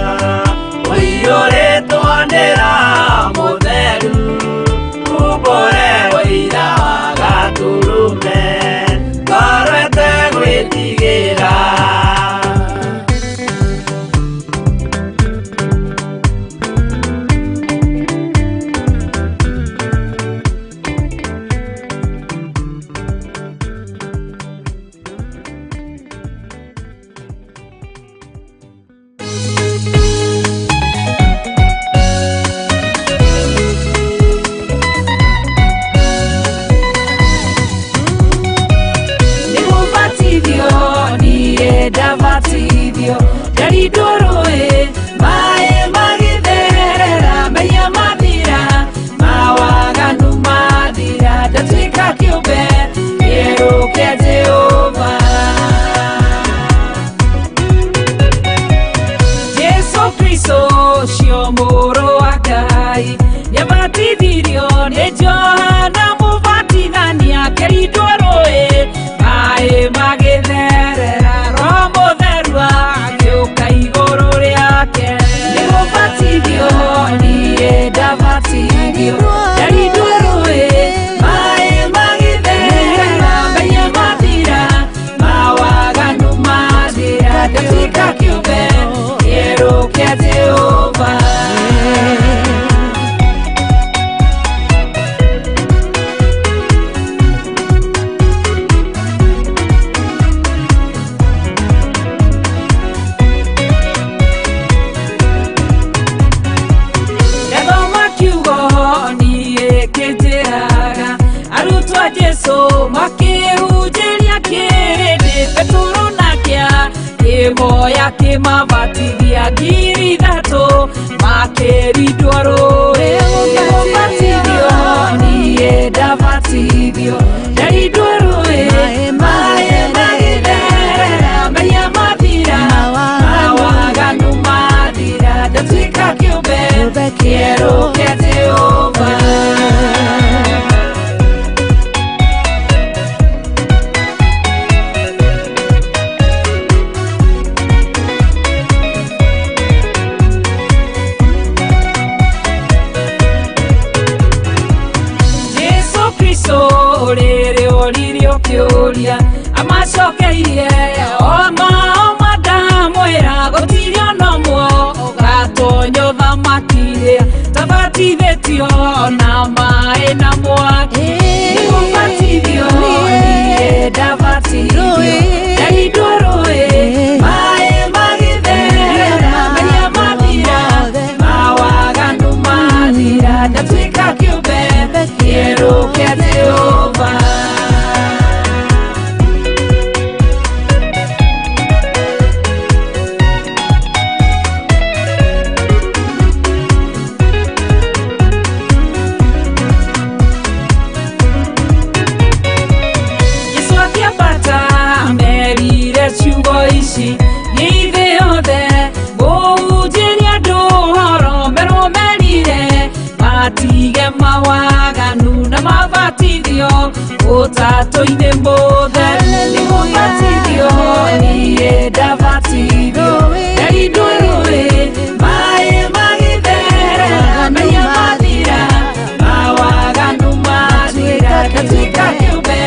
ũiyũrĩtwo nĩ Roho Mũtheru, umbũre ũira wa Gatũrũme, ngoro ĩtegwĩtigĩra. Akĩmabatithia 3,000 makĩrindwo rũĩ. Nĩgũbatithio niĩ ndabatithio ndarindwo rũĩ, maĩ magĩtherera, mehia mathira, mawaganu mathira, ndatuĩka kĩũmbe kĩerũ kĩa Jehova. Jesu Kristo rĩrĩ oririo kĩũria amacokeirie oma oma ndamwĩra gũtirĩ ona ũmwe ũgatonya ũthamaki tabatithĩtio na maĩ na mwaki. Nĩgũbatithio niĩ ndabatithio ndarindwo rũĩ, maĩ magĩtherera, mehia mathira, mawaganu mathira, ndatuĩka kĩũmbe kĩerũ kĩa Jehova. Yesu akĩambata amerire ciugo ici, nĩ thĩ yothe ngũhunjĩria andũ ũhoro, merwo merire matige mawaganu na mabatithio ũtatũ-inĩ mũtheru. Nĩgũbatithio niĩ ndabatithio ndarindwo rũĩ, maĩ magĩtherera, mehia mathira, mawaganu mathira, ndatuĩka kĩũmbe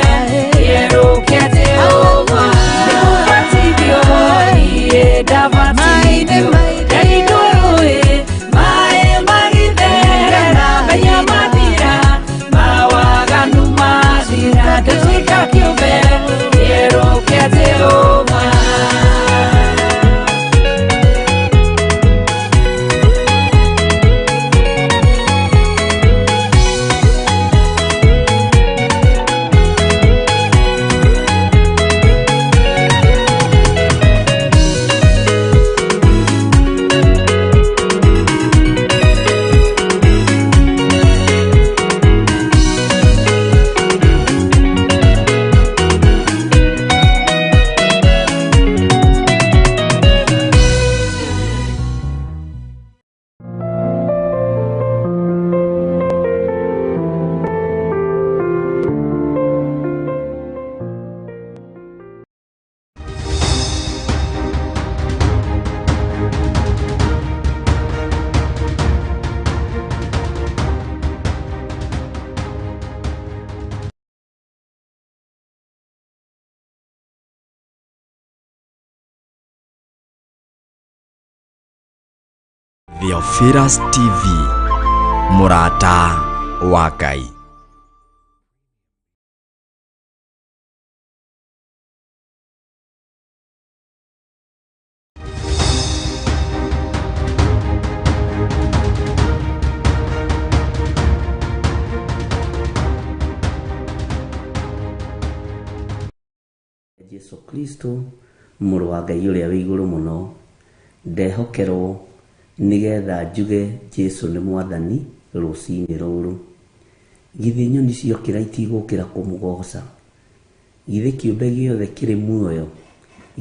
kĩerũ kĩa Jehova. Nĩgũbatithio niĩ ndabatithio ndarindwo rũĩ, maĩ magĩtherera, mehia mathira, mawaganu mathira, ndatuĩka kĩũmbe kĩerũ kĩa Jehova. Theophilus TV, mũrata wa Ngai. Jesu Kristo mũrũ wa Ngai ũrĩa wĩ igũrũ mũno, ndehokerwo nĩgetha njuge Jesu nĩ mwathani rũcinĩ rũrũ. Githĩ nyoni ciokĩra itigũkĩra kũmũgoca? Githĩ kĩũmbe gĩothe kĩrĩ muoyo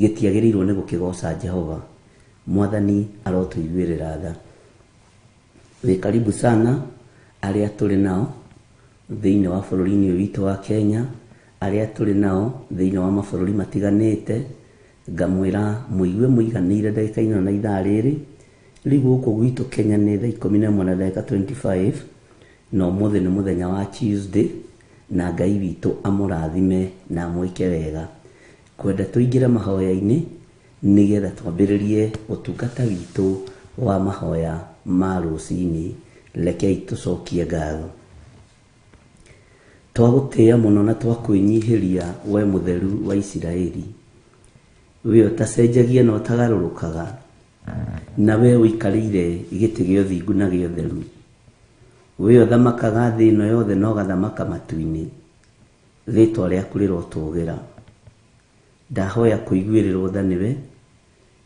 gĩtiagĩrĩirwo nĩ gũkĩgoca Jehova? Mwathani arotũiguĩrĩra tha. Wĩ karibu sana arĩa tũrĩ nao thĩinĩ wa bũrũri-inĩ ũyũ witũ wa Kenya, arĩa tũrĩ nao thĩinĩ wa mabũrũri matiganĩte, ngamwĩra mũigue mũiganĩire ndagĩka ĩno na ithaa rĩrĩ. Rĩu gũkũ gwitũ Kenya nĩ thaa 11 na ndagĩka 25, na ũmũthĩ nĩ mũthenya wa Tuesday, na Ngai witũ amũrathime na amwĩke wega. Kwenda tũingĩre mahoya-inĩ nĩgetha twambĩrĩrie ũtungata witũ wa mahoya ma rũcinĩ. Rekei tũcokie ngatho. Twagũtĩĩa mũno na twakwĩnyihĩria we mũtheru wa Isiraeli, we ũtacenjagia na ũtagarũrũkaga, na we ũikarĩire gĩtĩ gĩa ũthingu na gĩa ũtheru, we ũthamakaga thĩ ĩno yothe na ũgathamaka matu-inĩ, rĩtwa rĩaku rĩrotũgĩra. Ndahoya kũiguĩrĩrwo tha nĩwe,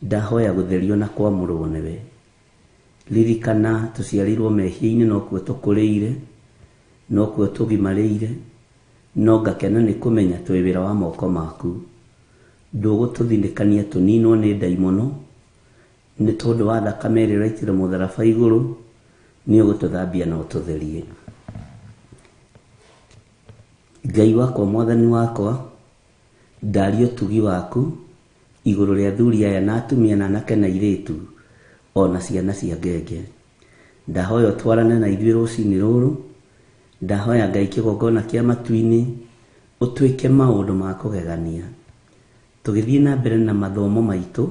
Ndahoya gũtherio na kwamũrwo nĩwe. Ririkana tũciarĩirwo mehia-inĩ nokuo tũkũrĩire, nokuo tũgimarĩire, no ngakena nĩ kũmenya twĩ wĩra wa moko maku. Ndũgũtũthinĩkania tũninwo nĩ ndaimono, nĩ tondũ wa thakame ĩrĩa ũraitire mũtharaba igũrũ, nĩ ũgũtũthambia na ũtũtherie. Ngai wakwa, mwathani wakwa, ndaria ũtugi waku igũrũ rĩa athuri aya na atumia na anake na airĩtu ona ciana cia ngenge. Ndahoya ũtwarane na ithuĩ rũcinĩ rũrũ. Ndahoya Ngai kĩgongona kĩa matu-inĩ ũtwĩke maũndũ ma kũgegania. Tũgĩthiĩ na mbere na mathomo maitũ,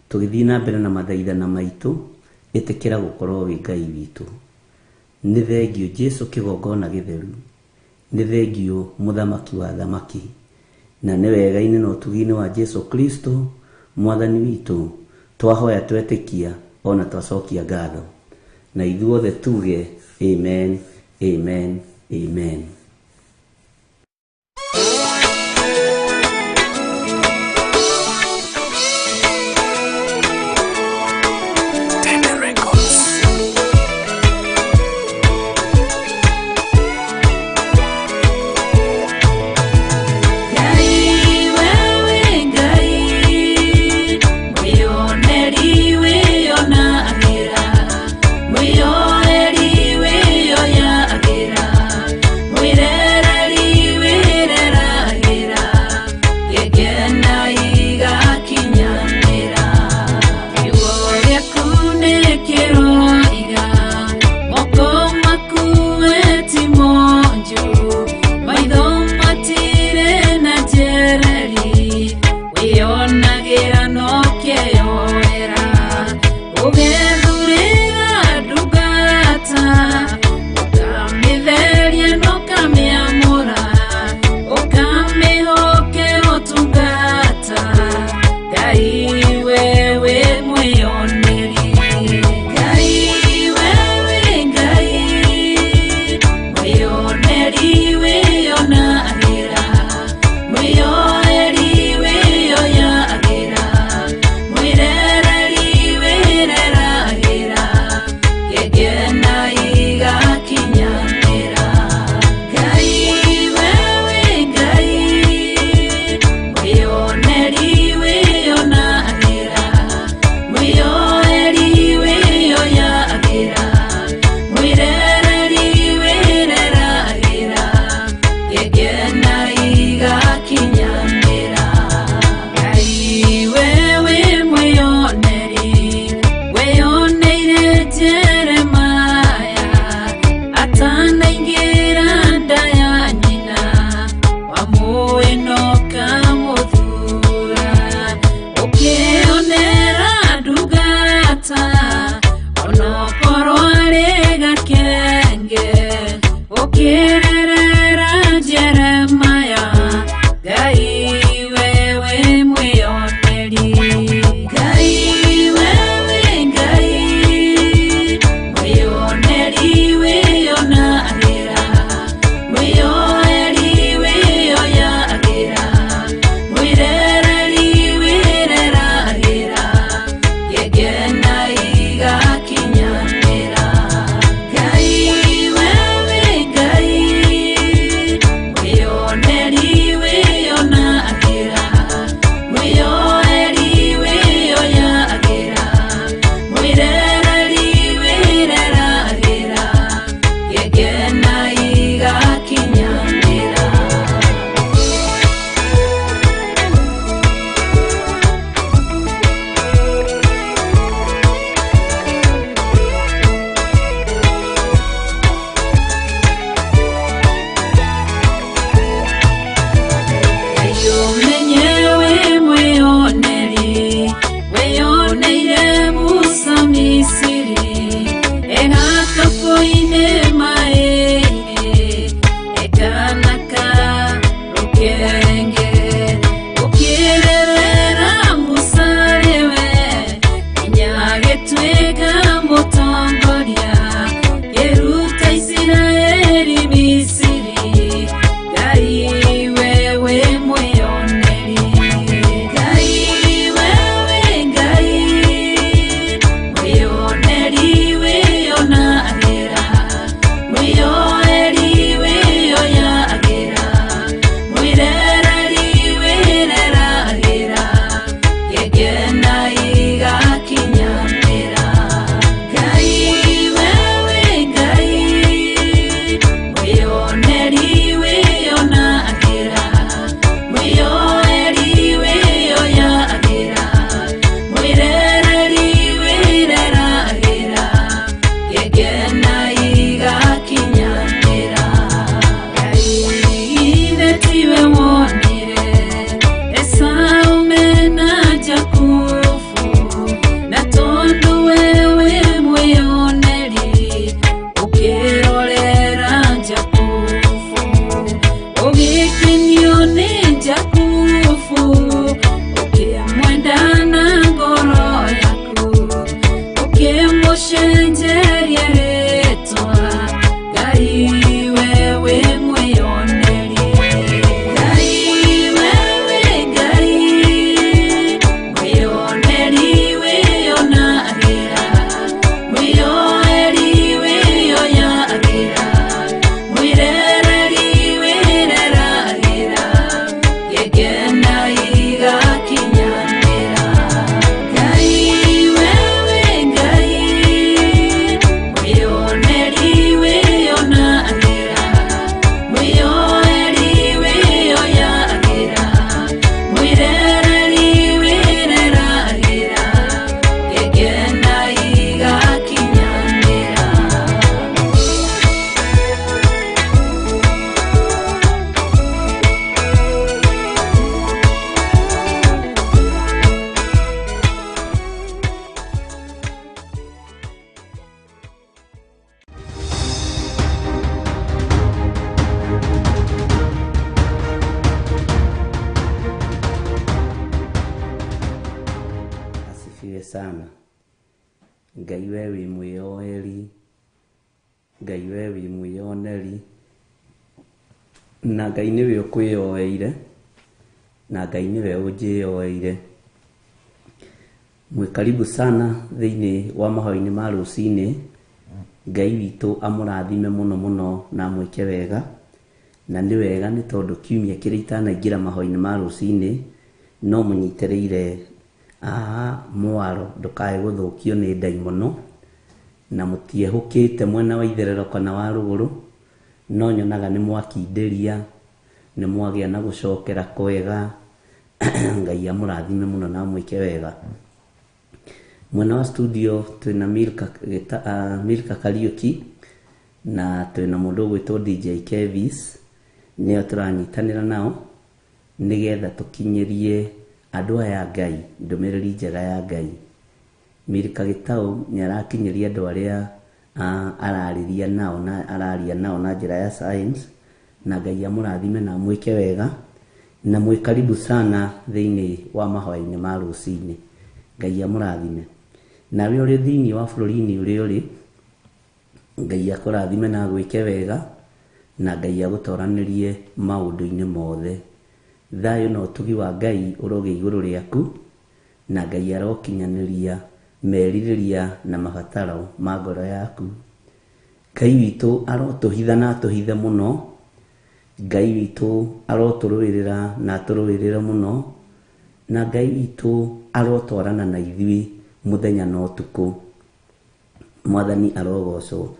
tũgĩthiĩ na mbere na mathaithana maitũ, ĩtĩkĩra gũkorwo wĩ Ngai witũ. Nĩ thengiũ Jesu kĩgongona gĩtheru, nĩ thengiũ mũthamaki wa athamaki, na nĩ wega-inĩ na ũtugi-inĩ wa Jesu Kristo mwathani witũ twahoya twetĩkia ona twacokia ngatho. Na ithuothe tuge amen, amen, amen. Ngai wewe Ngai mwĩoneri wĩonagĩra mwĩoeri wĩoyagĩra. asifiwe sana. Ngai we wĩ mwĩyoeri, Ngai we wĩ mwĩyoneri, na Ngai nĩwe ũkwĩyoeire, na Ngai nĩwe ũnjĩyoeire. Mwĩ karibu sana thĩinĩ wa mahoya-inĩ ma rũcinĩ. Ngai witũ amũrathime mũno mũno na amwĩke wega. Na nĩ wega nĩ tondũ kiumia kĩrĩa itanaingĩra mahoya-inĩ ma rũcinĩ, no mũnyitĩrĩire mwaro ndũkae gũthũkio nĩ ndaimono, na mũtiehũkĩte mwena wa itherero kana wa rũgũrũ, no nyonaga nĩ mwakindĩria, nĩ mwagĩa na gũcokera kwega. Ngai amũrathime mũno na amwĩke wega. Mwena wa studio twĩna Milka, Milka Kariuki, na twĩna mũndũ ũgwĩtwo DJ Kevis, nĩo tũranyitanĩra nao nĩgetha tũkinyĩrie andũ aya Ngai ndũmĩrĩri njega ya Ngai. Milka Gĩtaũ nĩ arakinyĩria andũ arĩa ararĩria nao na araria nao na njĩra ya science, na Ngai amũrathime na amwĩke wega, na mwĩ karibu sana thĩinĩ wa mahoya-inĩ ma rũcinĩ. Ngai amũrathime. Nawe ũrĩ thĩinĩ wa bũrũri-inĩ ũrĩa ũrĩ, Ngai akũrathime na agwĩke wega, na Ngai agũtoranĩrie maũndũ-inĩ mothe. Thayũ na ũtugi wa Ngai ũrogĩa igũrũ rĩaku, na Ngai arokinyanĩria merirĩria na mabataro ma ngoro yaku. Ngai witũ arotũhitha na atũhithe mũno, Ngai witũ arotũrũĩrĩra na atũrũĩrĩre mũno, na Ngai witũ arotwarana na ithuĩ mũthenya na ũtukũ. Mwathani arogocwo.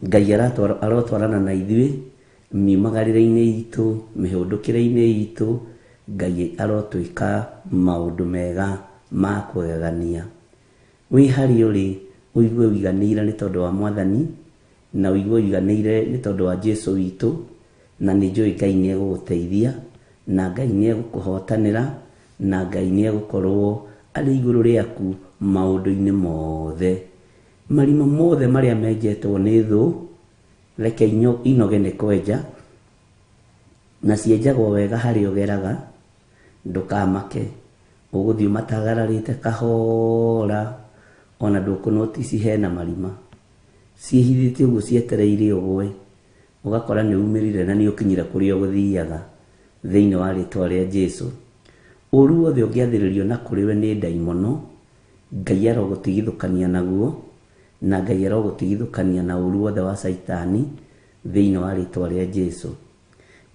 Ngai arotwarana na ithuĩ miumagarĩre-inĩ itũ, mĩhũndũkĩre-inĩ itũ. Ngai arotwĩka maũndũ mega ma kũgegania. Wĩ harĩa ũrĩ, ũigue ũiganĩire nĩ tondũ wa Mwathani, na ũigue ũiganĩire nĩ tondũ wa Jesũ witũ, na nĩ njũĩ Ngai nĩ egũgũteithia, na Ngai nĩ egũkũhotanĩra, na Ngai nĩ egũkorwo arĩ igũrũ rĩaku maũndũ-inĩ mothe. Marima mothe marĩa menjetwo nĩ thũ, reke inoge nĩ kwenja, na cienjagwo wega harĩa ũgeraga, ndũkamake, ũgũthiĩ ũmatagararĩte kahora, ona ndũkũnotici hena marima. Ciĩhithĩte ũguo cietereire ũgwe, ũgakora nĩ umĩrire na nĩ ũkinyire kũrĩa ũgũthiaga thĩinĩ wa rĩtwa rĩa Jesũ. Ũru wothe ũngĩathĩrĩrio na kũrĩ we nĩ ndaimono, Ngai arogũtigithũkania naguo, na Ngai arogũtigithũkania na ũru wothe wa Caitani thĩinĩ wa rĩtwa rĩa Jesũ.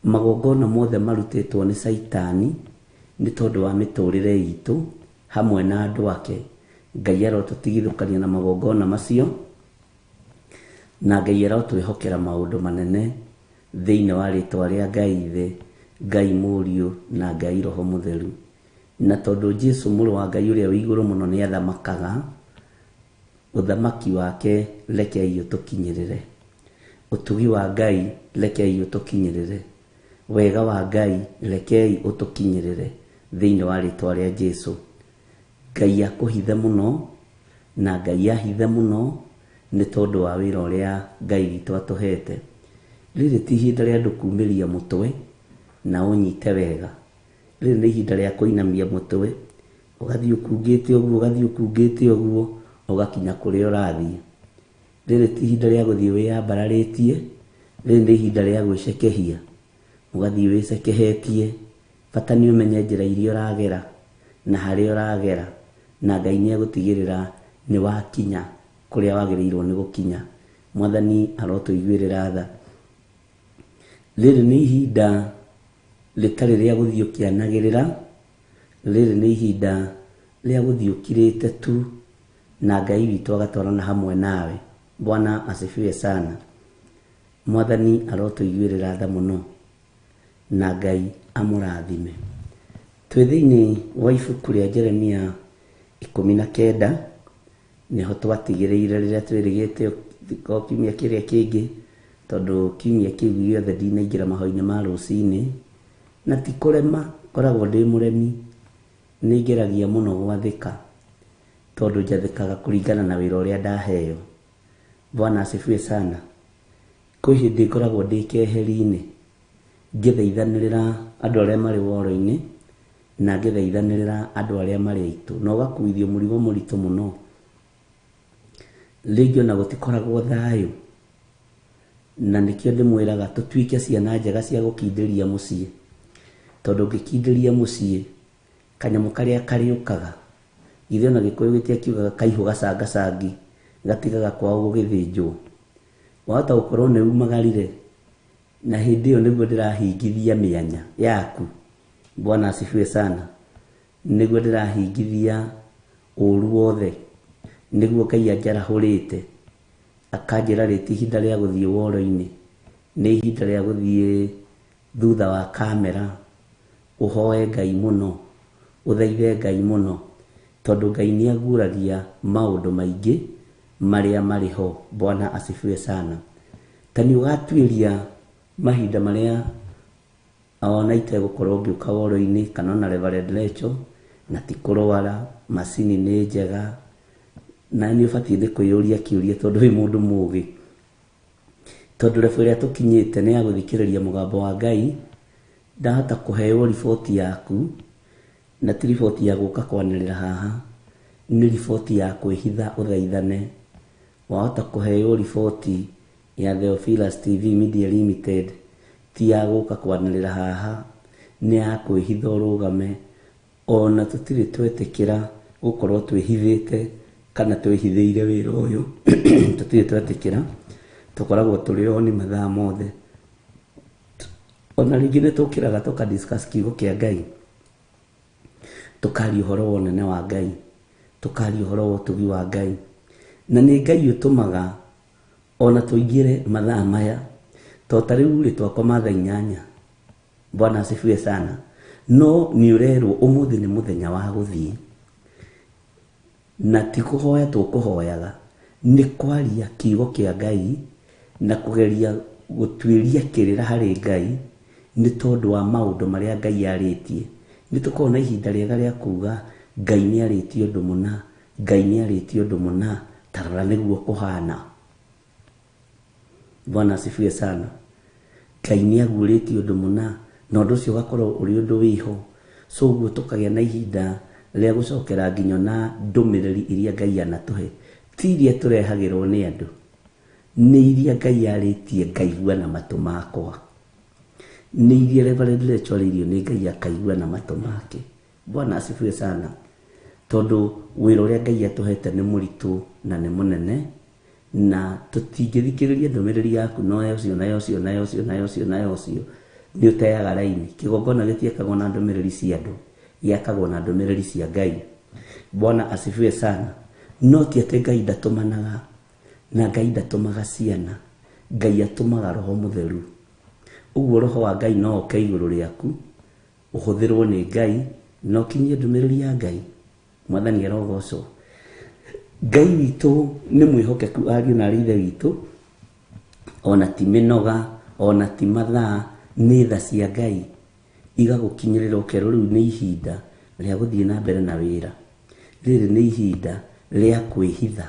Magongona mothe marutĩtwo nĩ Caitani nĩ tondũ wa mĩtũrĩre itũ hamwe na andũ ake, Ngai arotũtigithũkania na magongona macio, na Ngai arotwĩhokera maũndũ manene thĩinĩ wa rĩtwa rĩa Ngai Ithe, Ngai Mũriũ na Ngai Roho Mũtheru. Na tondũ Jesũ mũrũ wa Ngai ũrĩa wĩ igũrũ mũno nĩ athamakaga, ũthamaki wake rekei ũtũkinyĩrĩre. Ũtugi wa Ngai rekei ũtũkinyĩrĩre. Wega wa Ngai rekei ũtũkinyĩrĩre thĩinĩ wa rĩtwa rĩa Jesũ. Ngai akũhithe mũno, na Ngai ahithe mũno nĩ tondũ wa wĩra ũrĩa Ngai witũ atũhete. Rĩrĩ ti ihinda rĩa andũ kumĩria mũtwe na ũnyite wega. Rĩrĩ nĩ ihinda rĩa kũinamia mũtwe, ũgathiĩ ũkungĩte ũguo, ũgathiĩ ũkungĩte ũguo, ũgakinya kũrĩa ũrathiĩ. Rĩrĩ ti ihinda rĩa gũthiĩ wĩyambararĩtie, rĩrĩ nĩ ihinda rĩa gwĩcekehia, ũgathiĩ wĩcekehetie. Bata nĩ ũmenye njĩra iria ũragera na harĩa ũragera, na Ngai nĩ egũtigĩrĩra nĩ wakinya kũrĩa wagĩrĩirwo nĩ gũkinya. Mwathani arotũiguĩrĩra tha. Rĩrĩ nĩ ihinda rĩtarĩ rĩa gũthiĩ ũkĩanagĩrĩra, rĩrĩ nĩ ihinda rĩa gũthiĩ ũkirĩte tu, na Ngai witũ agatwarana hamwe nawe. Bwana asifiwe sana. Mwathani arotũiguĩrĩra tha mũno, na Ngai amũrathime. Twĩ thĩinĩ wa ibuku rĩa Jeremia 19, nĩho twatigĩrĩire rĩrĩa twĩrĩgĩte o kiumia kĩrĩa kĩngĩ, tondũ kiumia kĩu gĩothe ndinaingĩra mahoya-inĩ ma rũcinĩ, na ti kũrema, ngoragwo ndĩ mũremi, nĩ ngeragia mũno gwathĩka, tondũ njathĩkaga kũringana na wĩra ũrĩa ndaheo. Bwana asifiwe sana. Kwĩ hĩndĩ ngoragwo ndĩ keheri-inĩ, ngĩthaithanĩrĩra andũ arĩa marĩ woro-inĩ, Na ngĩthaithanĩrĩra andũ arĩa marĩ aitũ, na ũgakuithio mũrigo mũritũ mũno. Rĩngĩ ona gũtikoragwo thayũ, na nĩkĩo ndĩmwĩraga tũtuĩke ciana njega cia gũkindĩria mũciĩ, tondũ ũngĩkindĩria mũciĩ kanyamũ karĩa karĩũkaga, githĩ ona Gĩkũyũ gĩtiakiugaga kaihũ gacangacangi gatigaga kwao gũgĩthĩnjwo. Wahota gũkorwo nĩ umagarire, na hĩndĩ ĩyo nĩguo ndĩrahingithia mĩanya yaku. Bwana asifiwe sana. Nĩguo ndĩrahingithia ũru wothe, nĩguo Ngai anjarahũrĩte akanjĩra rĩ ti ihinda rĩa gũthiĩ woro-inĩ, nĩ ihinda rĩa gũthiĩ thutha wa kamera, ũhoe Ngai mũno, ũthaithe Ngai mũno, tondũ Ngai nĩ aguũragia maũndũ maingĩ marĩa marĩ ho. Bwana asifiwe sana. Ta nĩ ũgatuĩria mahinda marĩa ona itegũkorwo ngĩũka woro-inĩ kana ona Reverend Rachel, na ti kũrwara, macini nĩ njega, na nĩ ũbatiĩ nĩ kwĩyũria kĩũria tondũ wĩ mũndũ mũgĩ, tondũ level ĩrĩa tũkinyĩte nĩ ya gũthikĩrĩria mũgambo wa Ngai. Ndahota kũheo riboti yaku, na ti riboti ya gũka kwanĩrĩra haha, nĩ riboti ya kwĩhitha ũthaithane. Wahota kũheo riboti ya Theophilus TV Media Limited, ti ya gũka kwanĩrĩra haha, nĩ ya kwĩhitha ũrũgame. Ona tũtirĩ twetĩkĩra gũkorwo twĩhithĩte kana twĩhithĩire wĩra ũyũ, tũtirĩ twetĩkĩra, tũkoragwo tũrĩ oni mathaa mothe. Ona rĩngĩ nĩ tũkĩraga tũka discuss kiugo kĩa Ngai, tũkaria ũhoro wa ũnene wa Ngai, tũkaria ũhoro wa ũtugi wa Ngai, na nĩ Ngai ũtũmaga ona tũingĩre mathaa maya, to ta rĩu rĩ twakoma thaa 8. Bwana asifiwe sana. No nĩ ũrerwo ũmũthĩ nĩ mũthenya wa gũthiĩ, na ti kũhoya tũkũhoyaga, nĩ kwaria kiugo kĩa Ngai na kũgeria gũtuĩria kĩrĩra harĩ Ngai nĩ tondũ wa maũndũ marĩa Ngai arĩtie. Nĩ tũkoragwo na ihinda rĩega rĩa kuga Ngai nĩ arĩtie ũndũ mũna, Ngai nĩ arĩtie ũndũ mũna, ta rora nĩguo kũhana. Bwana asifiwe sana. Ngai nĩ aguũrĩtie ũndũ mũna, na ũndũ ũcio ũgakorwo ũrĩ ũndũ wĩho. So ũguo tũkagĩa na ihinda rĩa gũcokera nginya na ndũmĩrĩri iria Ngai anatũhe, ti iria tũrehagĩrwo nĩ andũ, nĩ iria Ngai arĩtie ngaigua na matũ makwa, nĩ iria Reverend Rachel arĩirio nĩ Ngai akaigua na matũ make. Bwana asifiwe sana. Tondũ wĩra ũrĩa Ngai atũhete nĩ mũritũ na nĩ mũnene, na tũtingĩthikĩrĩria ndũmĩrĩri yaku no ya ũcio na ya ũcio na ya ũcio na ya ũcio na ya ũcio, nĩ ũteaga raini. Kĩgongona gĩtiakagwo na ndũmĩrĩri cia andũ, gĩakagwo na ndũmĩrĩri cia Ngai. Bwana asifiwe sana. No ti atĩ Ngai ndatũmanaga, na Ngai ndatũmaga ciana, Ngai atũmaga Roho Mũtheru. Ũguo Roho wa Ngai no oke igũrũ rĩaku, ũhũthĩrwo nĩ Ngai, na ũkinyie ndũmĩrĩri ya Ngai. Mwathani arogocwo. Ngai witũ nĩ mwĩhokeku ariũ na arĩ ithe witũ, ona ti mĩnoga, ona ti mathaa, nĩ tha cia Ngai igagũkinyĩrĩra ũkerwo rĩu nĩ ihinda rĩa gũthiĩ na mbere na wĩra. Rĩrĩ nĩ ihinda rĩa kwĩhitha,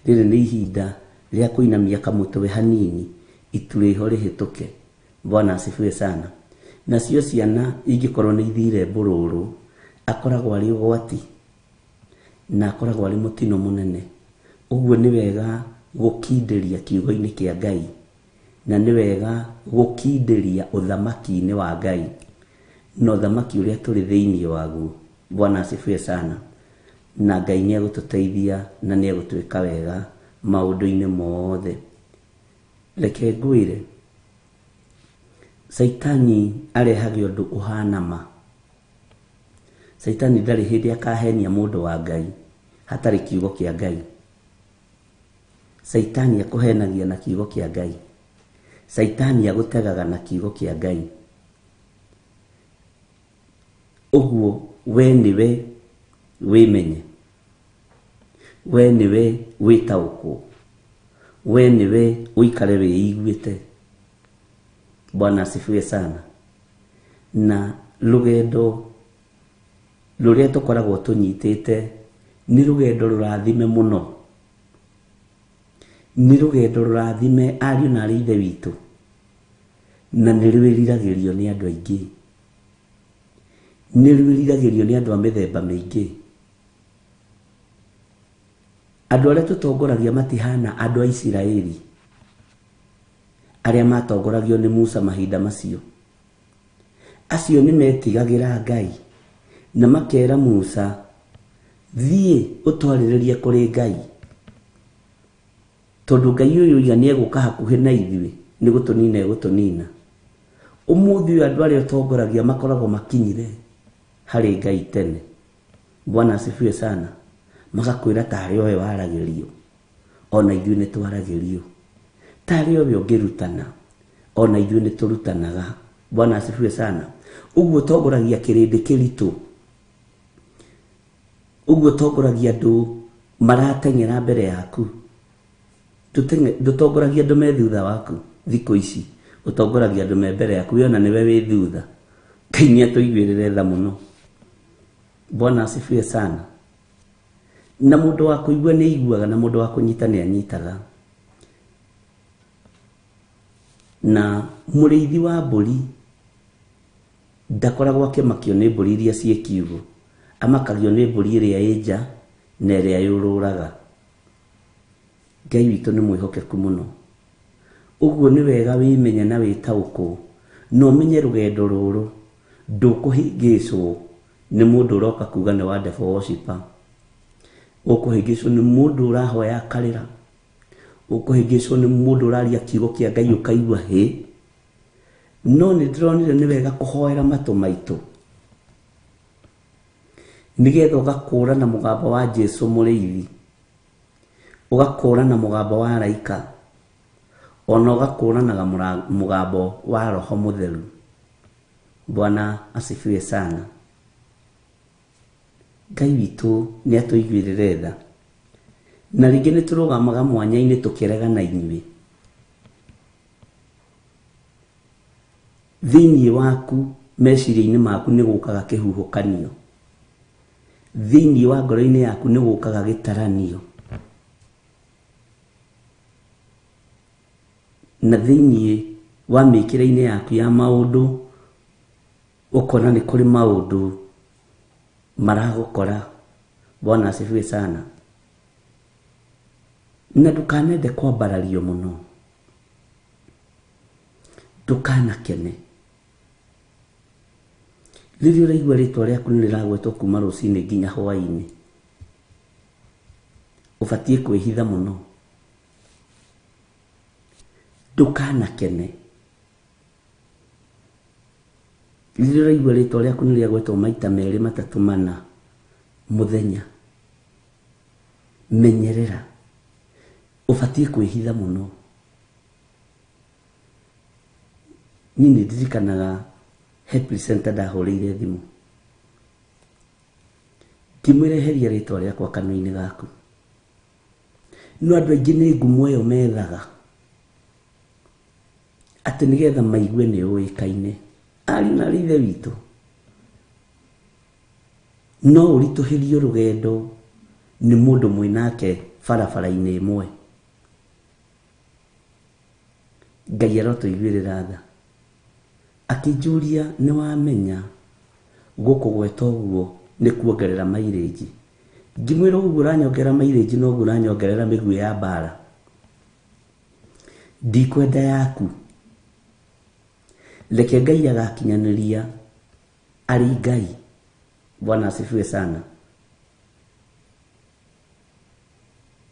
rĩrĩ nĩ ihinda rĩa kũinamia kamũtwe hanini, itu rĩho rĩhĩtũke. Bwana asifiwe sana. Nacio ciana ingĩkorwo nĩ ithire mbũrũrũ, akoragwo arĩ ũgwati na akoragwo arĩ mũtino mũnene. Ũguo nĩ wega gũkindĩria kiugo-inĩ kĩa Ngai, na nĩ wega gũkindĩria ũthamaki-inĩ wa Ngai, na ũthamaki ũrĩa tũrĩ thĩinĩ waguo. Bwana asifiwe sana. Na Ngai nĩ egũtũteithia na nĩ egũtwĩka wega maũndũ-inĩ mothe. Reke ngwĩre, Caitani arehage ũndũ ũhana ma. Caitani ndarĩ hĩndĩ akahenia mũndũ wa Ngai hatarĩ kiugo kĩa Ngai. Caitani akũhenagia na kiugo kĩa Ngai. Caitani agũtegaga na kiugo kĩa Ngai. Ũguo we nĩwe wĩmenye, we nĩwe wĩtaũkwo, we nĩwe ũikare wĩiguĩte. Bwana asifiwe sana. Na rũgendo rũrĩa tũkoragwo tũnyitĩte nĩ rũgendo rũrathime mũno, nĩ rũgendo rũrathime ariũ na arĩ ithe witũ, na nĩ rwĩriragĩrio nĩ andũ aingĩ. Nĩ rwĩriragĩrio nĩ andũ a mĩthemba mĩingĩ. Andũ arĩa tũtongoragia matihana andũ a Isiraeli arĩa matongoragio nĩ Musa mahinda macio. Acio nĩ metigagĩra Ngai na makera Musa, thiĩ ũtwarĩrĩrie kũrĩ Ngai, tondũ Ngai ũyũ oiga nĩ egũka hakuhĩ na ithuĩ nĩ gũtũnina egũtũnina. Ũmũthĩ ũyũ andũ arĩa ũtongoragia makoragwo makinyire harĩ Ngai tene. Bwana asifiwe sana. Magakwĩra tarĩ owe waragĩrio, ona ithuĩ nĩ twaragĩrio. Tarĩ owe ũngĩrutana, ona ithuĩ nĩ tũrutanaga. Bwana asifiwe sana. Ũguo ũtongoragia kĩrĩndĩ kĩritũ, ũguo ũtongoragia andũ marateng'era mbere yaku, ndũtongoragia andũ me thutha waku. Thikũ ici ũtongoragia andũ me mbere yaku, we ona nĩwe wĩ thutha. Ngai nĩ atũiguĩrĩre tha mũno. Bwana asifiwe sana. Na mũndũ wa kũigua nĩ aiguaga, na mũndũ wa kũnyita nĩ anyitaga. Na mũrĩithi wa mbũri ndakoragwo akĩmakio nĩ mbũri iria ciĩ kiugũ, amakagio nĩ mbũri ĩrĩa ĩ nja na ĩrĩa yũrũraga. Ngai witũ nĩ mwĩhokeku mũno. Ũguo nĩ wega wĩmenye na wĩtaũkwo, na ũmenye rũgendo rũrũ ndũkũhĩngĩcwo nĩ mũndũ ũroka kuga nĩ wa devil worshipper. Ũkũhĩngĩcwo nĩ mũndũ ũrahoya akarĩra, ũkũhĩngĩcwo nĩ mũndũ ũraria kiugo kĩa Ngai ũkaigua hĩ. No nĩ ndĩronire nĩ wega kũhoera matũ maitũ, nĩgetha ũgakũũrana mũgambo wa Jesu mũrĩithi, ũgakũũrana mũgambo wa araika, ona ũgakũũranaga mũgambo wa Roho Mũtheru. Bwana asifiwe sana. Ngai witũ nĩ atũiguĩrĩre tha. Na rĩngĩ nĩ tũrũgamaga mwanya-inĩ tũkĩregana inyuĩ. Thĩinĩ waku meciria-inĩ maku nĩ gũkaga kĩhuhũkanio, thĩinĩ wa ngoro-inĩ yaku nĩ gũkaga gĩtaranio, na thĩinĩ wa mĩkĩre-inĩ yaku ya maũndũ ũkona nĩ kũrĩ maũndũ maragũkora. Bwana asifiwe sana. Na ndũkanende kwambarario mũno, ndũkanakene rĩrĩa ũraigua rĩtwa rĩaku nĩ rĩragwetwo kuma rũcinĩ nginya hwaĩ-inĩ. Ũbatiĩ kwĩhitha mũno, ndũkanakene rĩrĩa ũraigua rĩtwa rĩaku nĩ rĩagwetwo maita merĩ matatũ mana mũthenya. Menyerera, ũbatiĩ kwĩhitha mũno. Niĩ nĩ ndirikanaga he presenter ndahũrĩire thimũ ngĩmwĩra eheria rĩtwa rĩakwa kanua-inĩ gaku. No andũ aingĩ nĩ ngumo ĩyo methaga atĩ nĩgetha maigue nĩ ũĩkaine. Ariũ na aarĩ ithe witũ, no ũritũhĩrio rũgendo nĩ mũndũ mwĩnake barabara-inĩ ĩmwe. Ngai arotũiguĩrĩra tha. Akĩnjũria nĩ wamenya gũkũgweta ũguo nĩ kuongerera mileage. Ngĩmwĩra ũguo ũranyongerera mileage noguo ũranyongerera mĩguĩ ya mbara. Ndikwenda yaku, reke Ngai agakinyanĩria arĩ Ngai. Bwana asifiwe sana.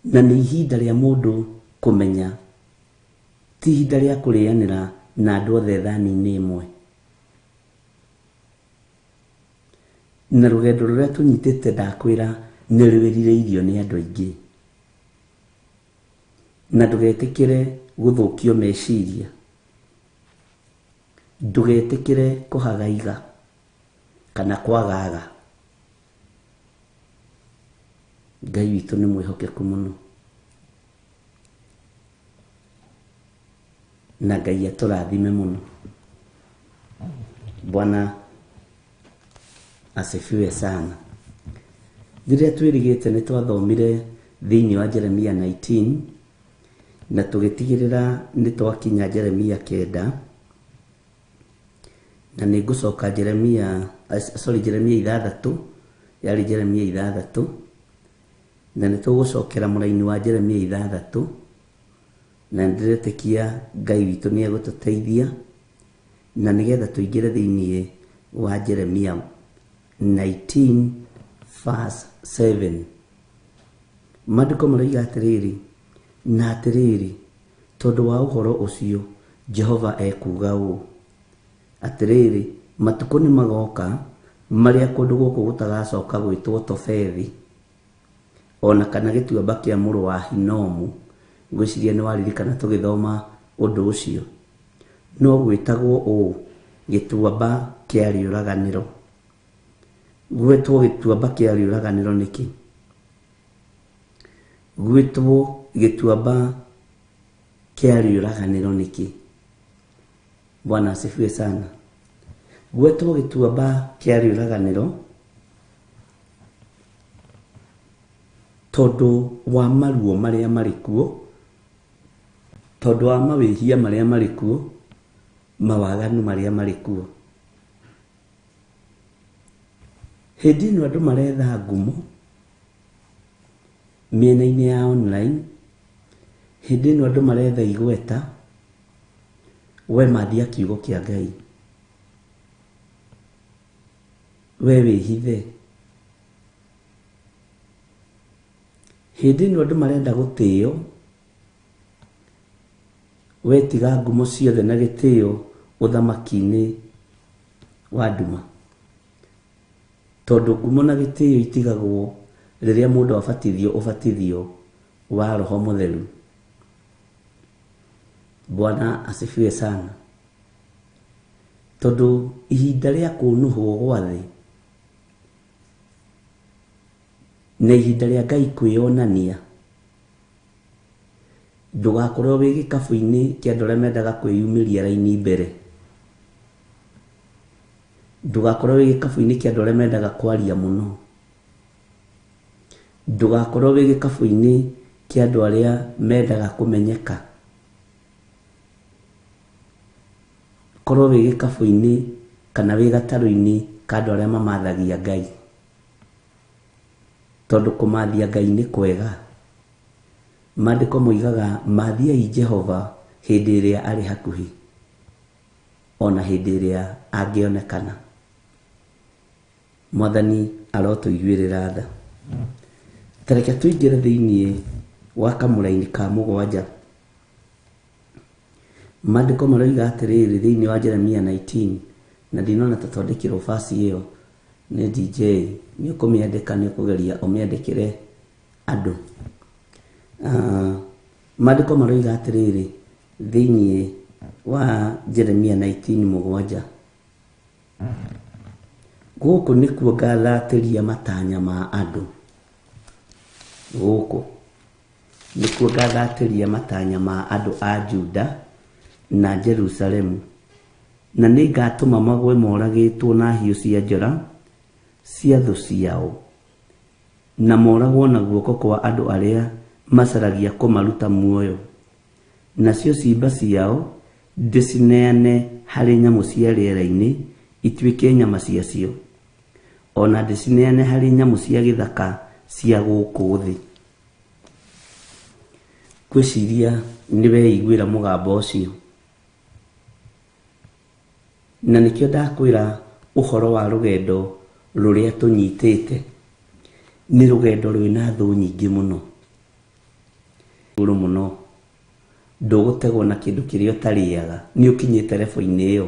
Na nĩ ihinda rĩa mũndũ kũmenya, ti ihinda rĩa kũrĩanĩra na andũ othe thani-inĩ ĩmwe. Na rũgendo rũrĩa tũnyitĩte ndakwĩra nĩ rwĩrirĩirio nĩ andũ aingĩ. Na ndũgetĩkĩre gũthũkio meciria, ndũgetĩkĩre kũhagaiga kana kwagaga. Ngai witũ nĩ mwĩhokeku mũno, na Ngai atũrathime mũno. Bwana asifiwe sana. Rĩrĩa twĩrigĩte nĩ twathomire thĩinĩ wa Jeremia 19 na tũgĩtigĩrĩra nĩ twakinya Jeremia 9, na nĩ ngũcoka Jeremia sorry, Jeremia ithathatũ, yarĩ Jeremia ithathatũ, na nĩ tũgũcokera mũraini wa Jeremia ithathatũ, na nĩndĩretĩkia Ngai witũ nĩ egũtũteithia, na nĩgetha tũingĩre thĩinĩ wa Jeremia 19 verse 7. Maandĩko maroiga atĩrĩrĩ, na atĩrĩrĩ, tondũ wa ũhoro ũcio Jehova ekuuga ũũ, atĩrĩrĩ, matukũ nĩ magoka marĩa kũndũ gũkũ gũtagacoka gwĩtwo Tofethi, ona kana gĩtuamba kĩa mũrũ wa Hinomu. Ngwĩciria nĩ waririkana tũgĩthoma ũndũ ũcio. No gwĩtagwo ũũ, gĩtuamba kĩa rĩũraganĩro. Gwĩtwo gĩtuamba kĩa rĩũraganĩro nĩkĩ? Gwĩtwo gĩtuamba kĩa rĩũraganĩro nĩkĩ? Bwana asifiwe sana. Gwĩtwo gĩtuamba kĩa rĩũraganĩro tondũ wa maruo marĩa marĩ kuo, tondũ wa mawĩhia marĩa marĩ kuo, mawaganu marĩa marĩ kuo. Hĩndĩ ĩno andũ maretha ngumo mĩena-inĩ ya online, hĩndĩ ĩno andũ maretha igweta, we mathia kiugo kĩa Ngai, we wĩhithe. Hĩndĩ ĩno andũ marenda gũtĩo, we tiga ngumo ciothe na gĩtĩo ũthamaki-inĩ wa nduma. Tondũ ngumo na gĩtĩo itigagwo rĩrĩa mũndũ abatithio ũbatithio wa Roho Mũtheru. Bwana asifiwe sana. Tondũ ihinda rĩa kũnũhwo gwa thĩ na ihinda rĩa Ngai kwĩyonania, ndũgakorwo wĩ gĩkabũ-inĩ kĩa andũ arĩa mendaga kwĩyumĩria raini mbere. Ndũgakorwo wĩ gĩkabũ-inĩ kĩa andũ arĩa mendaga kwaria mũno. Ndũgakorwo wĩ gĩkabũ-inĩ kĩa andũ arĩa mendaga kũmenyeka. Korwo wĩ gĩkabũ-inĩ kana wĩ gatarũ-inĩ ka andũ arĩa mamathagia Ngai. Tondũ kũmathia Ngai nĩ kwega. Maandĩko moigaga mathiai Jehova hĩndĩ ĩrĩa arĩ hakuhĩ, ona hĩndĩ ĩrĩa angĩonekana. Mwathani arotũiguĩrĩra tha. Ta reke tũingĩre thĩinĩ wa kamũraini ka mũgwanja. Maandĩko maroiga atĩrĩrĩ thĩinĩ wa Jeremia 19, na ndinona ta twandĩkĩrwo verse ĩyo nĩ DJ, nĩ ũkũmĩandĩka, nĩ ũkũgeria ũmĩandĩkĩre andũ. Maandĩko maroiga atĩrĩrĩ thĩinĩ wa Jeremia 19 mũgwanja, gũkũ nĩkuo ngathatĩria matanya ma andũ. Gũkũ nĩkuo ngathatĩria matanya ma andũ a Juda na Jerusalemu, na nĩngatũma magwe moragĩtwo na hiũ cia njora cia thũ ciao, na moragwo na guoko kwa andũ arĩa macaragia kũmaruta muoyo. Nacio ciimba ciao ndĩcineane harĩ nyamũ cia rĩera-inĩ ituĩke nyama ciacio, ona ndĩcineane harĩ nyamũ cia gĩthaka cia gũkũ thĩ. Ngwĩciria nĩ weiguĩra mũgambo ũcio, na nĩkĩo ndakwĩra ũhoro wa rũgendo rũrĩa tũnyitĩte. Nĩ rũgendo rwĩna thũ nyingĩ mũno, igũrũ mũno. Ndũgũtegwo na kĩndũ kĩrĩa ũtarĩaga, nĩ ũkinyĩte rebo-inĩ ĩyo.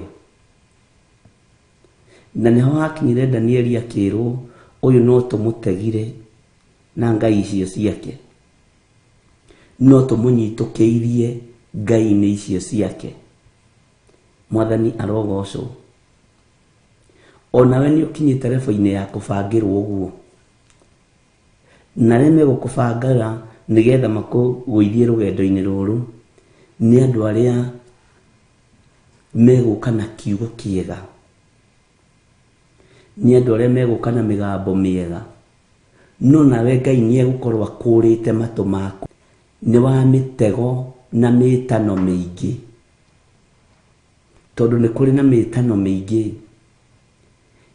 Na nĩho hakinyire Danieli akĩrwo ũyũ no tũmũtegire na ngai icio ciake, no tũmũnyitũkĩirie ngai-inĩ icio ciake. Mwathani arogocwo. Onawe nĩ ũkinyĩte rebo-inĩ ya kũbangĩrwo ũguo, na arĩa megũkũbangaga nĩgetha makũgũithie rũgendo-inĩ rũrũ nĩ andũ arĩa megũka na kiugo kĩega, nĩ andũ arĩa megũka na mĩgambo mĩega, no nawe Ngai nĩ egũkorwo akũrĩte matũ maku nĩ wa mĩtego na mĩtano mĩingĩ, tondũ nĩ kũrĩ na mĩtano mĩingĩ.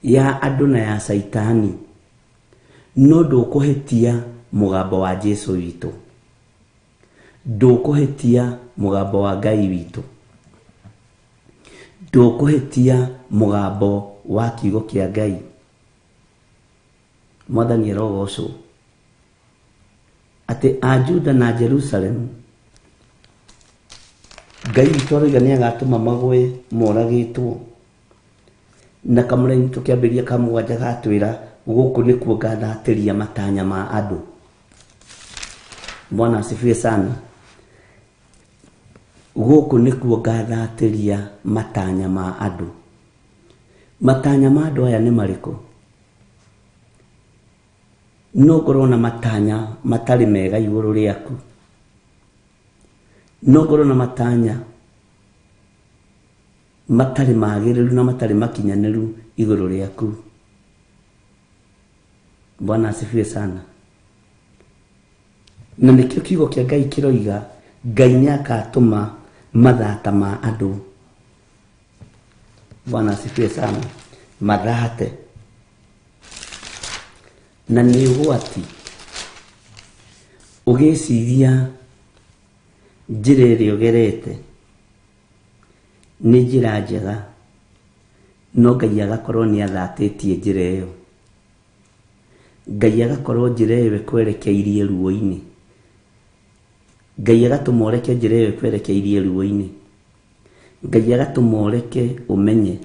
Ya andũ na ya Caitani, no ndũkũhĩtia mũgambo wa Jesu witũ, ndũkũhĩtia mũgambo wa Ngai witũ, ndũkũhĩtia mũgambo wa kiugo kĩa Ngai. Mwathani arogocwo atĩ a Juda na Jerusalemu Ngai witũ aroiga nĩ agatũma magwe moragĩtwo. Na kamũraini tũkĩambĩrĩria ka mũgwanja gatwĩra gũkũ nĩkuo ngathatĩria matanya ma andũ. Bwana asifiwe sana. Gũkũ nĩkuo ngathatĩria matanya ma andũ. Matanya ma andũ aya nĩ marĩkũ? No ngorwo na matanya matarĩ mega igũrũ rĩaku, no ngorwo na matanya matarĩ magĩrĩru na matarĩ makinyanĩru igũrũ rĩaku. Bwana asifiwe sana. Na nĩkĩo kiugo kĩa Ngai kĩroiga Ngai nĩ agatũma mathata ma andũ. Bwana asifiwe sana. Mathate na nĩ ũgwati ũgĩciria njĩra ĩrĩa ũgerete nĩ njĩra njega, no Ngai agakorwo nĩ athatĩtie njĩra ĩyo. Ngai agakorwo njĩra ĩyo ĩkwerekeirie ruo-inĩ. Ngai agatũma ũreke njĩra ĩyo ĩkwerekeirie ruo-inĩ. Ngai agatũma ũreke ũmenye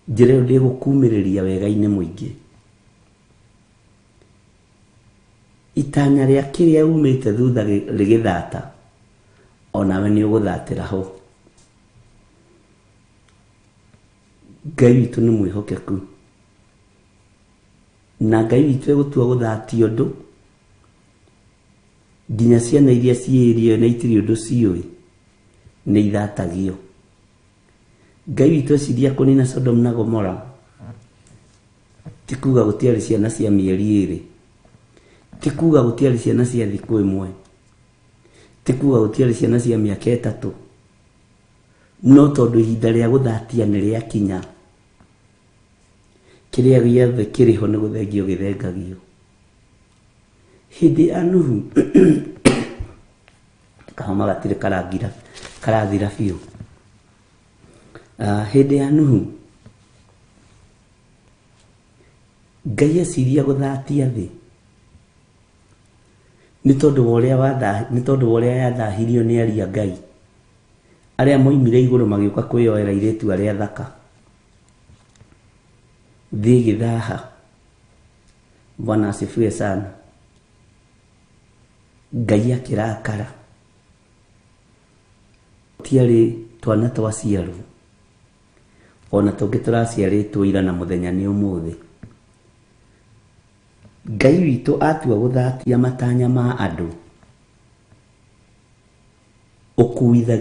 njĩra ĩyo ndĩgũkumĩrĩria wega-inĩ mũingĩ. Itanya rĩa kĩrĩa umĩte thutha rĩgĩthata, onawe nĩ ũgũthatĩra ho. Ngai witũ nĩ mwĩhokeku, na Ngai witũ egũtua gũthatia ũndũ nginya ciana iria ciĩrĩo na itirĩ ũndũ ciũĩ nĩ ithatagio. Ngai witũ eciria kũnina Sodom na Gomora ti kuga gũtiarĩ ciana cia mĩeri ĩrĩ, ti kuga gũtiarĩ ciana cia thikũ ĩmwe, ti kuga gũtiarĩ ciana cia mĩaka ĩtatũ, no tondũ ihinda rĩa gũthatia nĩ rĩakinya, kĩrĩa gĩothe kĩrĩ ho nĩ gũthengio gĩthengagio. Hĩndĩ ya Nuhu kahoma gatirĩ karangira karathira biũ. Hĩndĩ ya Nuhu Ngai eciria gũthatia thĩ nĩ tondũ wa ũrĩa nĩ tondũ wa ũrĩa yathahirio nĩ aria Ngai arĩa moimire igũrũ magĩũka kwĩyoera airĩtu arĩa athaka. Thĩ ĩgĩthaha. Bwana asifiwe sana. Ngai akĩrakara. Tiarĩ twana twaciarwo ona tũngĩ tũraciarĩtwo ira na mũthenya nĩ ũmũthĩ. Ngai witũ atua gũthatia matanya ma andũ, ũkuithagia